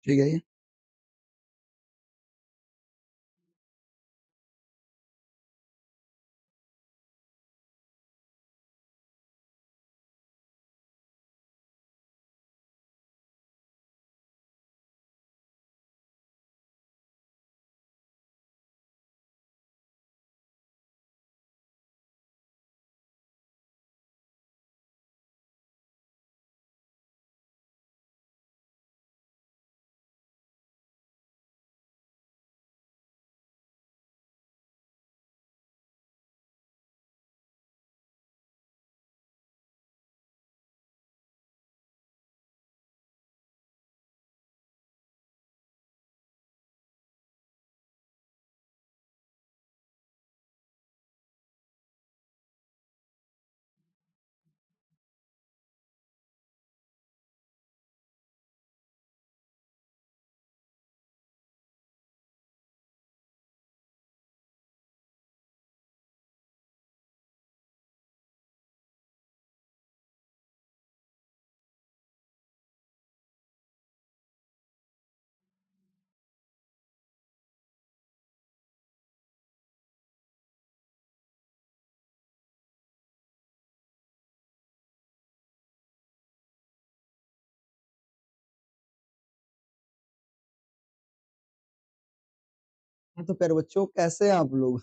ठीक है। हाँ, तो प्यारे बच्चों कैसे हैं आप लोग?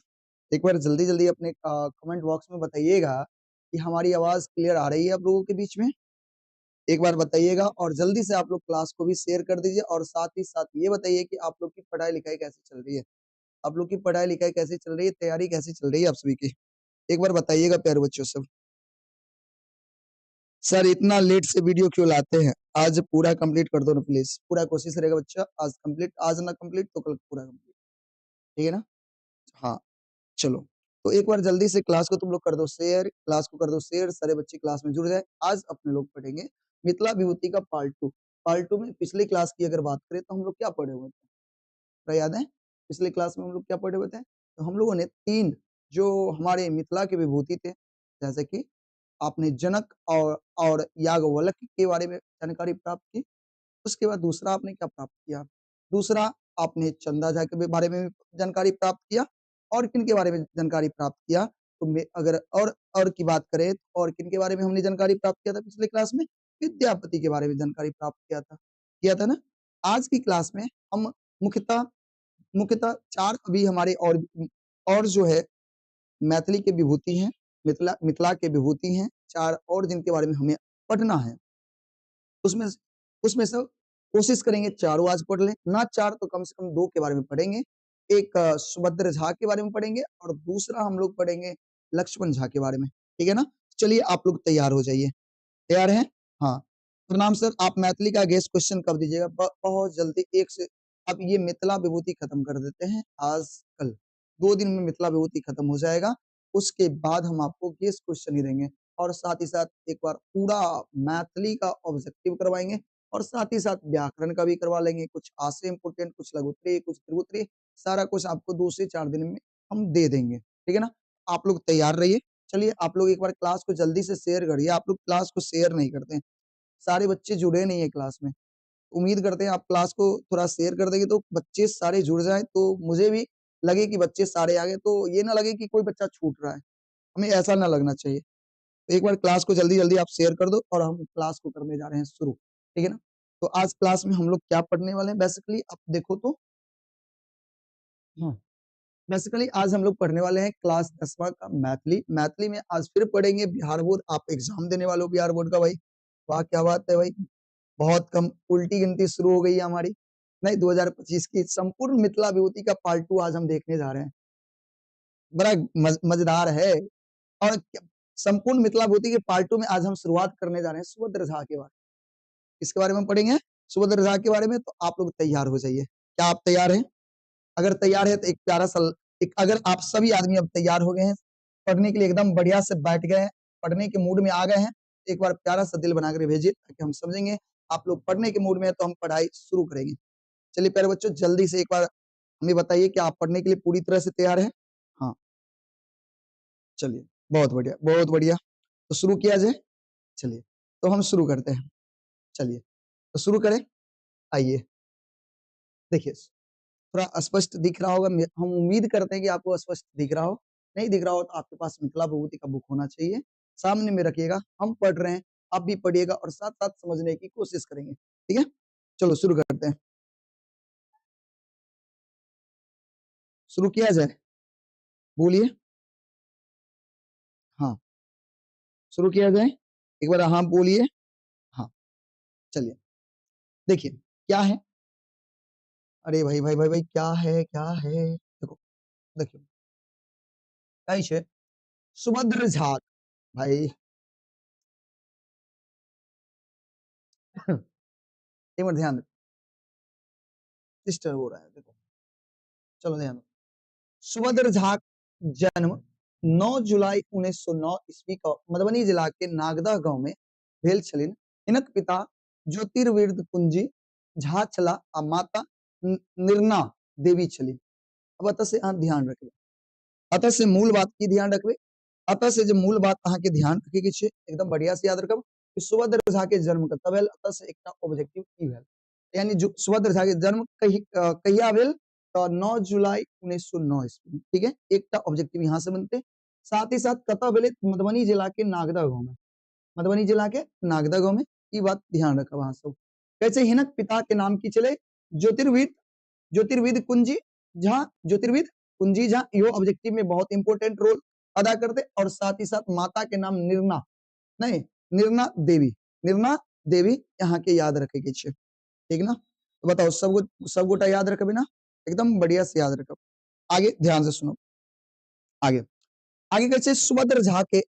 एक बार जल्दी जल्दी अपने कमेंट बॉक्स में बताइएगा कि हमारी आवाज क्लियर आ रही है आप लोगों के बीच में, एक बार बताइएगा। और जल्दी से आप लोग क्लास को भी शेयर कर दीजिए और साथ ही साथ ये बताइए कि आप लोग की पढ़ाई लिखाई कैसी चल रही है, आप लोग की पढ़ाई लिखाई कैसी चल रही है, तैयारी कैसी चल रही है आप सभी की, एक बार बताइएगा प्यारे बच्चों सब। सर इतना लेट से वीडियो क्यों लाते हैं, आज पूरा कंप्लीट कर दो ना प्लीज। पूरा कोशिश रहेगा बच्चा, आज कंप्लीट, आज ना कंप्लीट तो कल पूरा कंप्लीट, ठीक है ना? हाँ चलो, तो एक बार जल्दी से क्लास को तुम लोग कर दो शेयर, क्लास को कर दो शेयर, सारे बच्चे क्लास में जुड़ जाए। आज अपने लोग पढ़ेंगे मिथिला विभूति का पार्ट 2। पार्ट 2 में पिछली क्लास की अगर बात करें तो हम लोग क्या पढ़े हुए थे, क्या याद है पिछले क्लास में हम लोग क्या पढ़े हुए थे? तो हम लोगों ने 3 जो हमारे मिथिला के विभूति थे, जैसे कि आपने जनक और याज्ञवल्क्य के बारे में जानकारी प्राप्त की। उसके बाद दूसरा आपने क्या प्राप्त किया, दूसरा आपने चंदा झा के बारे में जानकारी प्राप्त किया। और किन के बारे में जानकारी प्राप्त किया, तो मैं अगर और की बात करें तो और किन के बारे में हमने जानकारी प्राप्त किया था पिछले क्लास में, विद्यापति के बारे में जानकारी प्राप्त किया था ना। आज की क्लास में हम मुख्यतः 4 अभी हमारे और जो है मैथिली के विभूति हैं, मिथिला के विभूति हैं 4 और जिनके बारे में हमें पढ़ना है। उसमें से कोशिश करेंगे चारों आज पढ़ लें, ना 4 तो कम से कम 2 के बारे में पढ़ेंगे। एक सुभद्र झा के बारे में पढ़ेंगे और दूसरा हम लोग पढ़ेंगे लक्ष्मण झा के बारे में, ठीक है ना। चलिए आप लोग तैयार हो जाइए, तैयार हैं? हाँ प्रणाम सर, आप मैथिली का गेस्ट क्वेश्चन कब दीजिएगा? बहुत जल्दी, एक से अब ये मिथिला विभूति खत्म कर देते हैं आज कल, 2 दिन में मिथिला विभूति खत्म हो जाएगा। उसके बाद हम आपको गेस्ट क्वेश्चन ही देंगे और साथ ही साथ एक बार पूरा मैथिली का ऑब्जेक्टिव करवाएंगे और साथ ही साथ व्याकरण का भी करवा लेंगे, कुछ आशय इंपोर्टेंट, कुछ लघुत्तरीय, कुछ दीर्घोत्तरीय, सारा कुछ आपको 2 से 4 दिन में हम दे देंगे, ठीक है ना। आप लोग तैयार रहिए। चलिए आप लोग एक बार क्लास को जल्दी से शेयर करिए, आप लोग क्लास को शेयर नहीं करते हैं, सारे बच्चे जुड़े नहीं है क्लास में। उम्मीद करते हैं आप क्लास को थोड़ा शेयर कर देंगे तो बच्चे सारे जुड़ जाएं, तो मुझे भी लगे कि बच्चे सारे आ गए, तो ये ना लगे कि कोई बच्चा छूट रहा है, हमें ऐसा ना लगना चाहिए। तो एक बार क्लास को जल्दी जल्दी आप शेयर कर दो और हम क्लास को करने जा रहे हैं शुरू, ठीक है ना। तो आज क्लास में हम लोग क्या पढ़ने वाले हैं बेसिकली आप देखो तो, हाँ बेसिकली आज हम लोग पढ़ने वाले हैं क्लास 10वां का मैथिली। मैथिली में आज फिर पढ़ेंगे बिहार बोर्ड, आप एग्जाम देने वाले हो बिहार बोर्ड का, भाई वाह क्या बात है भाई, बहुत कम उल्टी गिनती शुरू हो गई है हमारी। नहीं 2025 की संपूर्ण मिथिला विभूति का पार्ट 2 आज हम देखने जा रहे हैं, बड़ा मजेदार है। और संपूर्ण मिथिला विभूति के पार्ट 2 में आज हम शुरुआत करने जा रहे हैं सुभद्र झा के बारे में। इसके बारे में पढ़ेंगे सुभद्र झा के बारे में, तो आप लोग तैयार हो जाइए। क्या आप तैयार हैं? अगर तैयार है तो एक प्यारा सा एक, अगर आप सभी आदमी अब तैयार हो गए हैं पढ़ने के लिए, एकदम बढ़िया से बैठ गए हैं, पढ़ने के मूड में आ गए हैं, एक बार प्यारा सा दिल बनाकर भेजिए ताकि हम समझेंगे आप लोग पढ़ने के मूड में हैं, तो हम पढ़ाई शुरू करेंगे। चलिए प्यारे बच्चों जल्दी से एक बार हमें बताइए कि आप पढ़ने के लिए पूरी तरह से तैयार हैं? हाँ चलिए बहुत बढ़िया, बहुत बढ़िया, तो शुरू किया जाए। चलिए तो हम शुरू करते हैं, चलिए तो शुरू करें, आइए। देखिए थोड़ा स्पष्ट दिख रहा होगा, हम उम्मीद करते हैं कि आपको स्पष्ट दिख रहा हो। नहीं दिख रहा हो तो आपके पास मिथिला विभूति का बुक होना चाहिए, सामने में रखिएगा। हम पढ़ रहे हैं, आप भी पढ़िएगा और साथ-साथ समझने की कोशिश करेंगे, ठीक है। चलो शुरू करते हैं, शुरू किया जाए, बोलिए। हाँ शुरू किया जाए, एक बार हाँ बोलिए। हाँ चलिए देखिए क्या है। अरे भाई भाई भाई भाई क्या है, क्या है, देखो देखियो कैसे सुभद्र झा भाई एक बार ध्यान दो, सिस्टर हो रहा है, देखो चलो ध्यान दो। सुभद्र झा जन्म 9 जुलाई 1909 ईस्वी का मधुबनी जिला के नागदा गांव में भेल छलिन। हिनक पिता ज्योतिर्विद कुंजी झा छला आ माता निर्णा देवी छली। अब अतः से अहाँ ध्यान रखबे, अतः से मूल बात की ध्यान रखबे, अतः से जो मूल बात अहाँ के ध्यान रखे के छे एकदम बढ़िया से याद रखब कि सुभद्र झा के जन्म कतऽ भेल। अतः से एकटा ऑब्जेक्टिव ई भेल, यानी जो सुभद्र झा के जन्म कहिया भेल तो 9 जुलाई 1909 ईस्वी, ठीक है। एकटा ऑब्जेक्टिव यहाँ से बनते। साथ ही साथ कतऽ भेलै, मधुबनी जिला के नागदा गांव में, मधुबनी जिला के नागदा गांव में, ई बात ध्यान रखब अहाँ सब। कहै हिनक पिता के नाम की छलै, ज्योतिर्विद कुंजी झा, ज्योतिर्विद कुंजी झा, यो ऑब्जेक्टिव में बहुत इंपॉर्टेंट रोल अदा करते। और साथ ही साथ माता के नाम निर्णा, नहीं निर्णा देवी, निर्णा देवी यहाँ के याद रखे के छे, ठीक ना। तो बताओ सब गोटा याद रखबे ना, एकदम बढ़िया से याद रखब। आगे ध्यान से सुनो, आगे आगे कहै सुभद्र झा के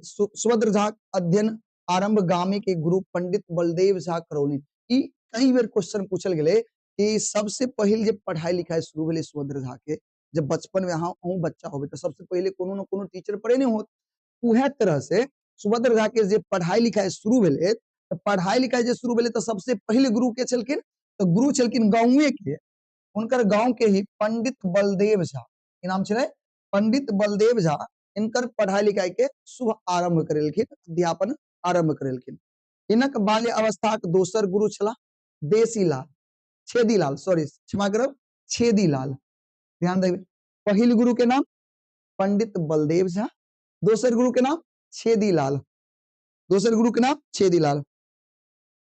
सुभद्र झा अध्ययन आरंभ गामे के गुरु पंडित बलदेव झा करौनी। ई कई बेर क्वेश्चन पूछल गेलै कि सबसे पहिल जे पढ़ाई लिखाई शुरू भेलै सुभद्र झा के, जब बचपन में अहाँ अहूँ बच्चा होबे तो सबसे पहले कोनो न कोनो टीचर पढ़े नहीं होत, उहे तरह से सुभद्र झा के जे पढ़ाई लिखाई शुरू भेलै, तो पढ़ाई लिखाई जे शुरू भेलै तो सबसे पहले गुरु के छलखिन, तो गुरु छलखिन गाँवे के, उनकर गाँव के ही पंडित बलदेव झा, की नाम छलै पंडित बलदेव झा, इनकर पढ़ाई लिखाई के शुभ आरंभ करेलखिन, अध्यापन आरंभ करेलखिन। हिनक बाल्य अवस्थाक दोसर गुरु छला देसीलाल, छेदीलाल, सॉरी क्षमा करब, छेदीलाल। ध्यान देबै, पहिल गुरु के नाम पंडित बलदेव झा, दोसर गुरु के नाम छेदीलाल, दोसर गुरु के नाम छेदीलाल।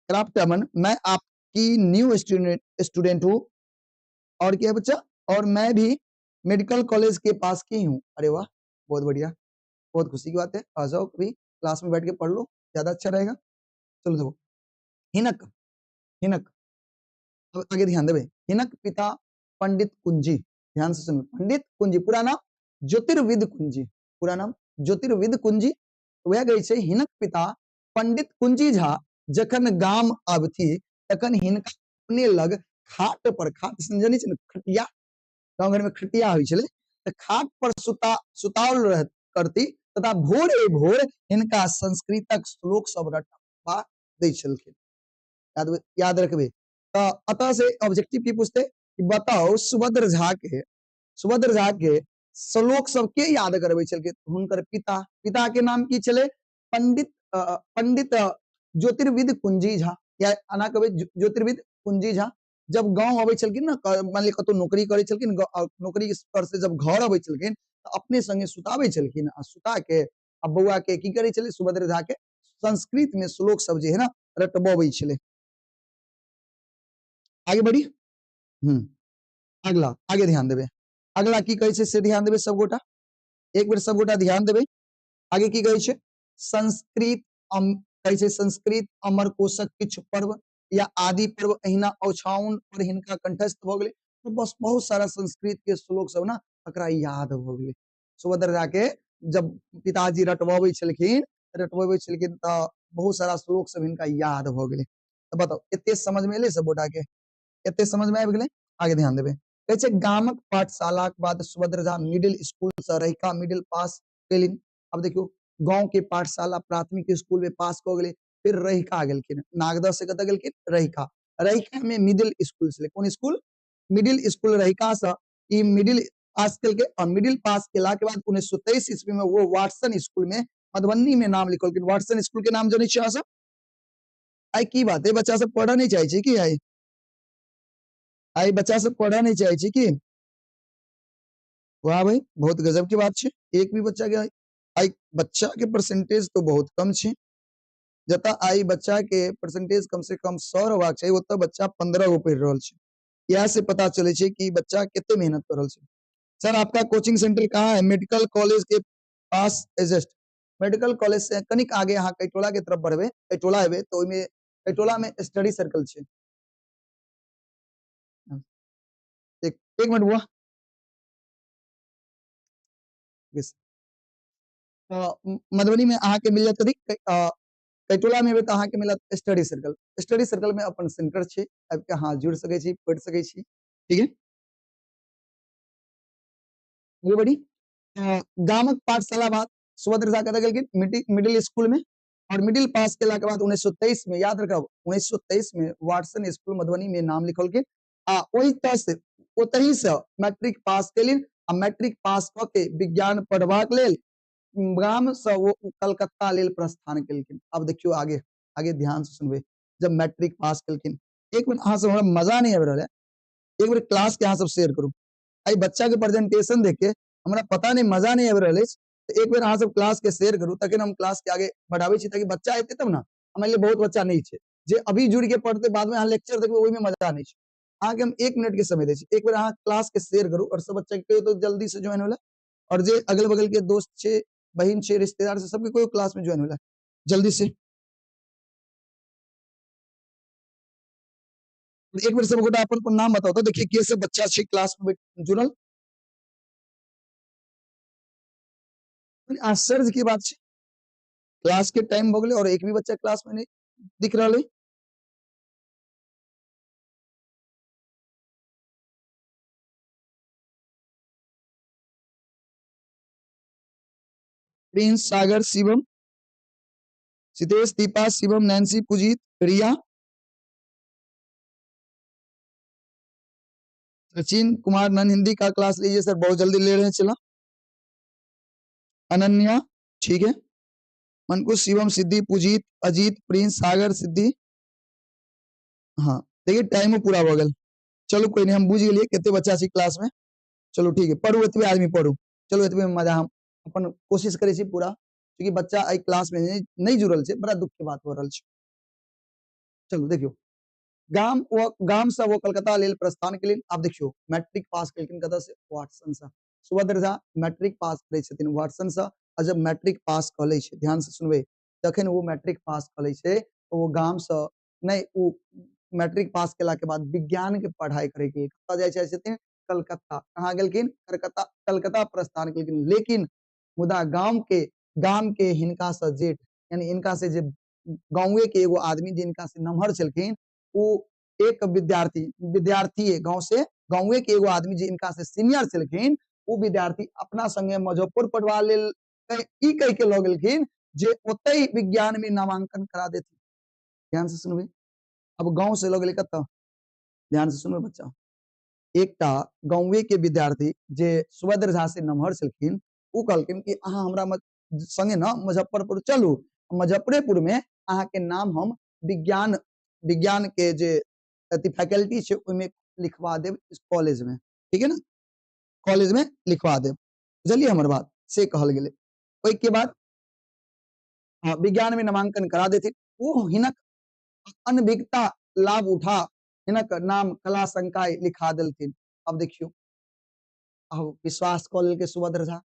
क्राफ्ट अमन, मैं आपकी न्यू स्टूडेंट हूँ, और क्या बच्चा, और मैं भी मेडिकल कॉलेज के पास की हूँ। अरे वाह, बहुत बढ़िया, बहुत खुशी की बात है। आ जाओ कभी क्लास में बैठ के पढ़ लो, ज्यादा अच्छा रहेगा। चलो देखो, हिनक, हिनक, अब आगे ध्यान देवे, हिनक पिता पंडित कुंजी, ध्यान से सुनो, पंडित कुंजी, पूरा नाम ज्योतिर्विद कुंजी, पूरा नाम ज्योतिर्विद कुंजी। वह गई छे हिनक पिता पंडित कुंजी झा जखन गाम आबथि तखन हिनका अपने लग खाट पर, खाट समझनी छे ने, खटिया, गाँव घर में खटिया होइ छलै, त खाट पर सुतावल रह करती तथा भोरे भोर हिनका संस्कृतक श्लोक सब रटबा दै छलखिन। याद रखबे। त अतः से ऑब्जेक्टिव की पूछते कि बताओ सुभद्र झा के श्लोक सब के याद करबै छलखिन, हुनकर पिता, पिता के नाम की छलै पंडित ज्योतिर्विद कुंजी झा, या एना कहबै ज्योतिर्विद कुंजी झा। जब गांव अबै छलखिन ना, मान लिअ कतौ नौकरी करै छलखिन, नौकरी पर से जब घर अबै छलखिन त अपने संगे सुताबै छलखिन, आ सुता के आ बौआ के की करै छलै, सुभद्र झा के संस्कृत में श्लोक सब जे है ना रटबबै छलै। आगे बढ़ी, अगला आगे ध्यान देबै, अगला की कहै छै से ध्यान देबै सबगोटा, एक बेर सबगोटा ध्यान देबै। आगे की कहै छै, संस्कृत कहै छै संस्कृत अमर कोशक किछु पर्व या आदि पर्व अहिना औछाउन पर हिनका कंठस्थ भऽ गेलै। तो बस बहुत सारा संस्कृत के श्लोक सब ना एकरा याद भऽ गेलै। सुभद्र झा के जब पिताजी रटबबै छलखिन तऽ बहुत सारा श्लोक सब हिनका याद भऽ गेलै। तऽ बताउ एते समझ में एलै सबगोटा के, एते समझ में आबि गेलै? आगे ध्यान देबै। कहै छै गामक पाठशालाक बाद सुभद्र झा मिडिल स्कूल से रहिका मिडिल पास केलनि। अब देखियौ गांव के पाठशाला प्राथमिक स्कूल में पास कऽ गेलै, फिर रहिका गेलखिन, नागदह से कतऽ गेलखिन, रहिका, रहिका में मिडिल स्कूल छलै, कोन स्कूल, मिडिल स्कूल रहिका से ई मिडिल पास केलकै। और मिडिल पास केला के बाद 1923 ईस्वी में वो वाटसन स्कूल में मधुबनी में नाम लिखलखिन। वाटसन स्कूल के नाम जनै छियै अहाँ सब? आइ की बात है, बच्चा सब पढ़ऽ नहीं चाहे छै की आइ? आइ बच्चा सब पढ़ऽ नहि चाहै छै की? वाह भाई, बहुत गजब के बात छै। एक भी बच्चा के आइ बच्चा के परसेंटेज तो बहुत कम छै। जतऽ आइ बच्चा के परसेंटेज कम से कम 100 रहबाक चाही, ओतऽ बच्चा 15 गो पढ़ि रहल छै। इएह से पता चलै छै कि बच्चा कते मेहनत कर रहल छै। सर आपका कोचिंग सेंटर कहाँ है? मेडिकल कॉलेज के पास एजेस्ट। मेडिकल कॉलेज से कनिक आगे अहाँ कैटोला के तरफ बढ़बै, कैटोला एबै तऽ ओहिमे कैटोला में स्टडी सर्कल छै। एक एक मिनट बुआ। मधुबनी में अहाँके मिल जायत कथी? कैटोला में एबै तऽ अहाँके मिलत स्टडी सर्कल। स्टडी सर्कल में अपन सेंटर छै, आबि के अहाँ जुड़ि सकै छी, पढ़ि सकै छी। ठीक है, आगे बढ़ी। गामक पाठशाला बाद सुभद्र झा कतऽ गेलखिन? मिडिल स्कूल में। और मिडिल पास केला के बाद 1923 में, याद रखब 1923 में वाटसन स्कूल मधुबनी में नाम लिखौलखिन आ ओहि से ओतहि से मैट्रिक पास केलिन आ मैट्रिक पास कऽ के विज्ञान पढ़बाक लेल गाम से वो कलकत्ता लेल प्रस्थान केलखिन। अब देखियो आगे आगे ध्यान से सुनबै। जब मैट्रिक पास केलखिन, एक मिनट अहाँ सब हमरा मजा नहीं आबि रहल है, एक बेर क्लास के अहाँ सब शेयर करू। एहि बच्चा के प्रेजेंटेशन देख के हमरा पता नहीं मजा नहीं आबि रहल अछि, तऽ एक बेर अहाँ सब क्लास के शेयर करू तखन हम क्लास के आगे बढ़ाबै छी, ताकि बच्चा एतै तब ना। मानि लिअ बहुत बच्चा नहीं छै जे अभी जुड़ि के पढ़तै, बाद में अहाँ लेक्चर देखबै ओहिमे मजा नहीं छै। अहाँके हम 1 मिनट के समय दै छी, एक बेर अहाँ क्लास के शेयर करू और सब बच्चा के कहियौ तो जल्दी से ज्वाइन होला। और जे अगल बगल के दोस्त छै, बहिन छै, रिश्तेदार छै, सबके कोई क्लास में ज्वाइन होला जल्दी से। एक बेर सब गोटा अपन अपन नाम बताउ तऽ देखिए के सब बच्चा छै क्लास में जुड़ल। आश्चर्य की बात छै, क्लास के टाइम भऽ गेलै और एक भी बच्चा क्लास में नहीं दिख रहल है। प्रिंस, सागर, शिवम, सितेश, दीपा, शिवम, नैन्सी, पुजीत, रिया, सचिन कुमार नन हिंदी का क्लास लीजिए सर, बहुत जल्दी ले रहे हैं। चला अनन्या, ठीक है, मनकुश, शिवम, सिद्धि, पुजीत, अजीत, प्रिंस, सागर, सिद्धि। हाँ देखिए टाइमो पूरा भऽ गेल। चलू कोई नहीं, हम बुझि गेलियै कते बच्चा छै क्लास में। चलू ठीक है, पढ़ू एतबे आदमी पढ़ू। चलू एतबे में मजा हम अपन कोशिश करै छी पूरा, क्योंकि बच्चा एहि क्लास में नहीं जुड़ल छै, बड़ा दुख के बात हो रहल छै। चलू देखियौ, गाम से वो कलकत्ता लेल प्रस्थान केलनि। आब देखियौ मैट्रिक पास केलखिन कतऽ से? वाटसन से। सुभद्र झा मैट्रिक पास करै छथिन वाटसन से। आ जब मैट्रिक पास कऽ लै छै, ध्यान से सुनबै, जखन ओ मैट्रिक पास कऽ लै छै तऽ ओ गाम से नहि, ओ मैट्रिक पास केला के बाद विज्ञान के पढ़ाई करे के कतऽ जाइ छथिन? कलकत्ता। कहाँ गेलखिन? कलकत्ता, कलकत्ता प्रस्थान केलखिन। लेकिन मुदा गाम के हिनका से जेठ, यानी हिनका से जे गाँवे के एगो आदमी जिनका से नमहर छलखिन, ओ एक विद्यार्थी गाँव से, गाँवे के एगो आदमी जे इनका से सीनियर छलखिन, ओ विद्यार्थी अपना संगे मुजफ्फरपुर पढ़वा लेल ई कह के लऽ गेलखिन जे ओतहि विज्ञान में नामांकन करा देथिन। ध्यान से सुनबै, अब गाँव से लऽ गेलै कतऽ? ध्यान से सुनबै बच्चा, एकटा गाँवे के विद्यार्थी जे सुभद्र झा से नमहर छलखिन, ओ कहलखिन कि अहाँ हमरा संगे न मुजफ्फरपुर चलू, मुजफ्फरेपुर में अहाँ के नाम हम विज्ञान के जे अथी फैकल्टी छै ओहिमे लिखवा देब कॉलेज में, ठीक है ना, कॉलेज में लिखवा देब। बुझलियै हमर बात? से कहल गेलै। ओहिके बाद विज्ञान में नामांकन करा देथिन। ओ हिनक अनभिज्ञता लाभ उठा हिनक नाम कला संकाय लिखा देलथिन। अब देखियौ, अब विश्वास कऽ लेलकै सुभद्र झा।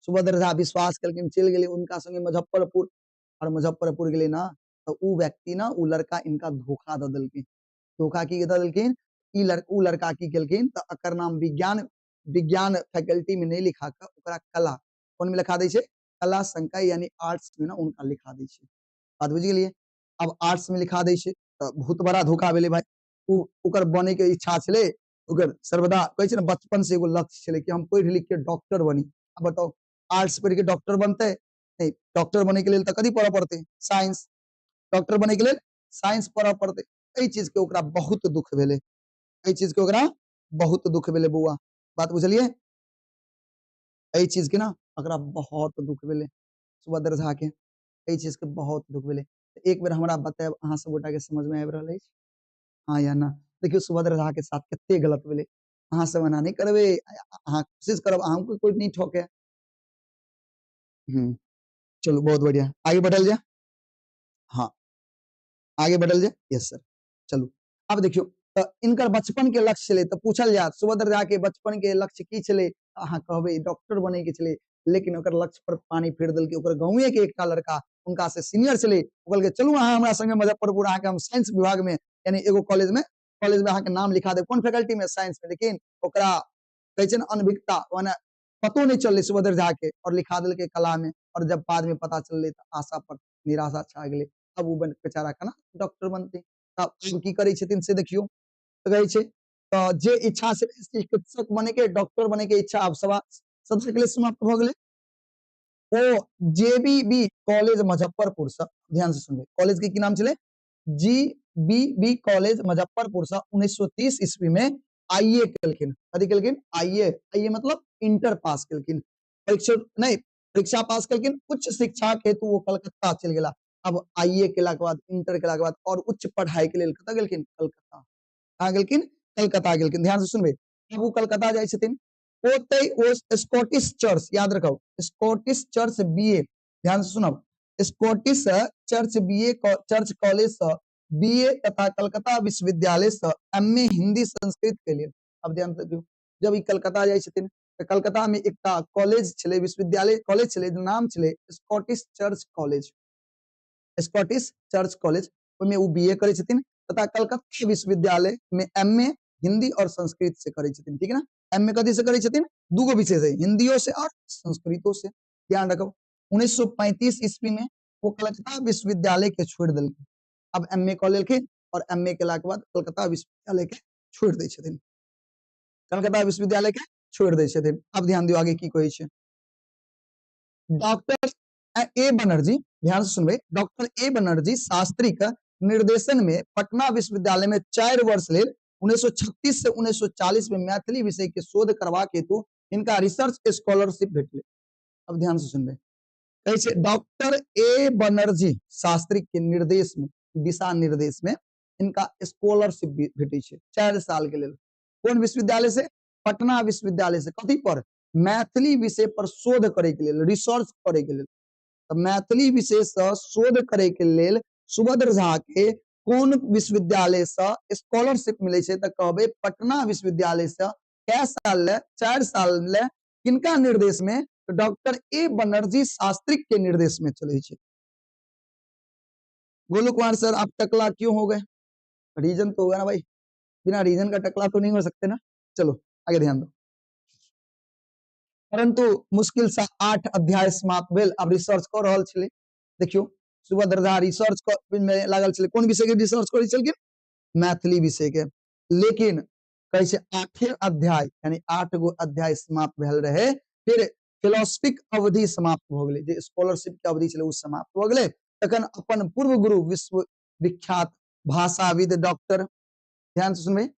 सुभद्र झा विश्वास केलखिन, चलि गेलै उनका संगे मुजफ्फरपुर। और मुजफ्फरपुर गेलै ना तऽ उ व्यक्ति ना, उ लड़का इनका धोखा दऽ देलखिन। धोखा की दऽ देलखिन? उ लड़का की केलखिन तऽ एकर नाम विज्ञान फैकल्टी में नहीं लिखा कऽ ओकरा कला कोन में लिखा दै छै? कला संकाय यानी आर्ट्स में ना उनका लिखा दै छै। बात बुझि गेलियै? अब आर्ट्स में लिखा दै छै तऽ बहुत बड़ा धोखा भेलै भाई। ओकर बने के इच्छा छलै, ओकर सर्वदा कहै छै ने बचपन से एगो लक्ष्य छलै कि हम पढ़ि लिख के डॉक्टर बनी। अब बताउ, आर्ट्स पढ़ि के डॉक्टर बनतै? नहीं, डॉक्टर बने के लेल तऽ कथी पढ़ऽ पड़तै? साइंस। डॉक्टर बने के लेल साइंस पढ़ऽ पड़तै। एहि चीज के ओकरा बहुत दुख भेलै, एहि चीज के ओकरा बहुत दुख भेलै बौआ। बात बुझलियै? एहि चीज के ना ओकरा बहुत दुख भेलै सुभद्र झा के, एहि चीज के बहुत दुख भेलै। एक बेर हमरा बतायब अहाँ सब गोटा के समझ में आबि रहल अछि? हाँ या ना? देखियौ सुभद्र झा के साथ कते गलत भेलै। अहाँ सब एना नहि करबै, अहाँ कोशिश करब अहूँके कोइ नहि ठोके। चलू बहुत बढ़िया, आगे बढ़ल जाए। हाँ आगे बढ़ल जाए, यस सर। चलू अब देखियौ तऽ इनकर बचपन के लक्ष्य छलै, तऽ पूछल जायत सुभद्र झा के बचपन के लक्ष्य की छलै, अहाँ कहबै डॉक्टर बने के छलै, लेकिन ओकर लक्ष्य पर पानी फेर देलकै। ओकर गाँवे के एकटा लड़का हुनका से सीनियर छलै, ओ कहलकै चलू अहाँ हमरा संगे मुजफ्फरपुर, अहाँके हम साइंस विभाग में यानी एगो कॉलेज में अहाँके नाम लिखा देब, कोन फैकल्टी में, साइंस में। लेकिन ओकरा कहै छै ने अनभिज्ञता, माने पतो नहीं चललै सुभद्र झा के और लिखा देलकै कला में, और जब बाद में पता चललै तऽ आशा पर निराशा छा गेलै। अब ओ बेचारा केना डॉक्टर बनतै। तब आब की करै छथिन से देखियौ, तऽ कहै छै तऽ जे इच्छा से चिकित्सक बने के, डॉक्टर बने के इच्छा आब सबसे के लिए समाप्त भऽ गेलै। ओ जे बी बी कॉलेज मुजफ्फरपुर से, ध्यान से सुनबै, कॉलेज के की नाम छलै, G B B college Muzaffarpur से 1930 ईस्वी में आई ए केलखिन। कथी केलखिन, आई ए, आई ए मतलब इंटर पास केलखिन, परीक्षा नहीं परीक्षा पास केलखिन। उच्च शिक्षा के हेतु वो कलकत्ता चलि गेला। अब आई ए केला के बाद, इंटर केला के बाद और उच्च पढ़ाई के लेल कतऽ गेलखिन, कलकत्ता। कहाँ गेलखिन, कलकत्ता गेलखिन। ध्यान से सुनबै, अब ओ कलकत्ता जाइ छथिन, ओतै ओ स्कॉटिश चर्च, याद रखब स्कॉटिश चर्च बी ए, ध्यान से सुनब, Scottish church B A church college से बी ए तथा कलकत्ता विश्वविद्यालय से एम ए हिंदी संस्कृत के लेल। अब ध्यान से देखियौ, जब ई कलकत्ता जाइ छथिन तऽ कलकत्ता में एकटा कॉलेज छलै, विश्वविद्यालय कॉलेज छलै, नाम छलै Scottish church college, Scottish church college, ओहिमे ओ बी ए करै छथिन तथा कलकत्ता विश्वविद्यालय में एम ए हिंदी और संस्कृत से करै छथिन। ठीक है ना, एम ए कथी से करै छथिन, दूगो विषय से, हिंदियो से और संस्कृतो से। ध्यान रखब, 1935 ईस्वी में वो कलकत्ता विश्वविद्यालय के छोड़ देलखिन। अब एम ए कऽ लेलखिन और एम ए केला के बाद कलकत्ता विश्वविद्यालय के छोड़ दै छथिन, कलकत्ता विश्वविद्यालय के छोड़ दै छथिन। अब ध्यान दियौ आगे की कहै छै। डॉक्टर ए बनर्जी, ध्यान से सुनबै, डॉक्टर ए बनर्जी शास्त्री के निर्देशन में पटना विश्वविद्यालय में 4 वर्ष लेल 1936 से 1940 में मैथिली विषय के शोध करबाक हेतु इनका रिसर्च स्कॉलरशिप भेटलै। अब ध्यान से सुनबै, कहै छै डॉक्टर ए बनर्जी शास्त्री के निर्देश में, दिशा निर्देश में इनका स्कॉलरशिप भेटै छै 4 साल के लेल। कोन विश्वविद्यालय से, पटना विश्वविद्यालय से। कथी पर, मैथिली विषय पर शोध करे के लेल, रिसर्च करे के लेल। तऽ मैथिली विषय से शोध करे के लेल सुभद्र झा के कोन विश्वविद्यालय से स्कॉलरशिप मिले छै, तऽ कहबै पटना विश्वविद्यालय से। कै साल ले, 4 साल ले। किनका निर्देश में, डॉक्टर ए बनर्जी शास्त्री के निर्देश में चले छै। गोलू कुमार सर आप टकला क्यों हो गए, रीजन तो होगा ना भाई, बिना रीजन का टकला तो नहीं हो सकते ना। चलो आगे ध्यान दो। परंतु मुश्किल से 8 अध्याय समाप्त भेल। अब रिसर्च कर रहल छलै, देखियौ सुभद्र झा रिसर्च में लागल छलै। कोन विषय के रिसर्च करै छलखिन, मैथिली विषय के। लेकिन कहै छै 8 अध्याय यानी 8 गो अध्याय समाप्त भेल रहे, फिर फिलोसफिक अवधि समाप्त भऽ गेलै, जे स्कॉलरशिप के अवधि छलै ओ समाप्त भऽ गेलै। तखन अपन पूर्व गुरु विश्व विख्यात भाषाविद डॉक्टर, ध्यान से सुनबै,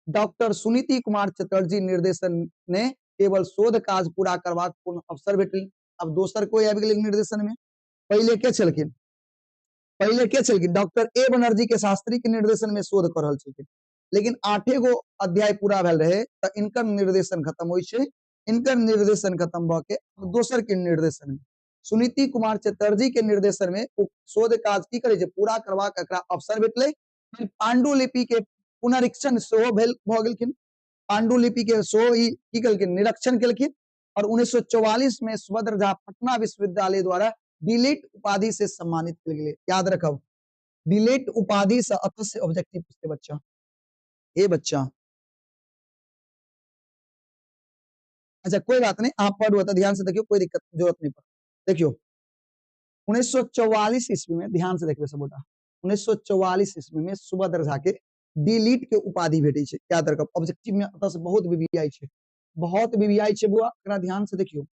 डॉक्टर सुनीति कुमार चटर्जी निर्देशन ने केवल शोध काज पूरा करबाक पूर्ण अवसर भेटल। अब दोसर कोई आबि गेलै निर्देशन में। पहिले के छलखिन, पहिले के छलखिन, डॉक्टर ए बनर्जी के शास्त्री के निर्देशन में शोध कर रहल छलखिन। लेकिन 8 गो अध्याय पूरा भेल रहे तऽ इनकर निर्देशन खत्म होइ छै। इनकर निर्देशन खत्म भऽ के दोसर के निर्देशन में सुनीति कुमार चटर्जी के निर्देशन में ओ शोध काज की करै छै, पूरा करबाक एकरा अवसर भेटलै। फिर पांडुलिपि के पुनरीक्षण सेहो भेल भऽ गेलखिन, पांडुलिपि के सेहो ई की केलखिन, निरीक्षण केलखिन। और 1944 में सुभद्र झा पटना विश्वविद्यालय द्वारा डिलीट उपाधि से सम्मानित कयल गेलै। याद रखब, डिलीट उपाधि से अतः से ऑब्जेक्टिव पूछते बच्चा, ए बच्चा। अच्छा कोई बात नहीं, आप पढ़ो तो ध्यान से देखियो, कोई दिक्कत जरूरत नहीं पड़। देखियो 1944 ईस्वी में, ध्यान से देखियो सब गोटा, 1944 ईस्वी में सुभद्र झा के डिलीट के उपाधि भेटै छै। याद रखब, ऑब्जेक्टिव में अतः से बहुत बीबीआई छै, बहुत बीबीआई छै बुआ, एकरा ध्यान से देखियो।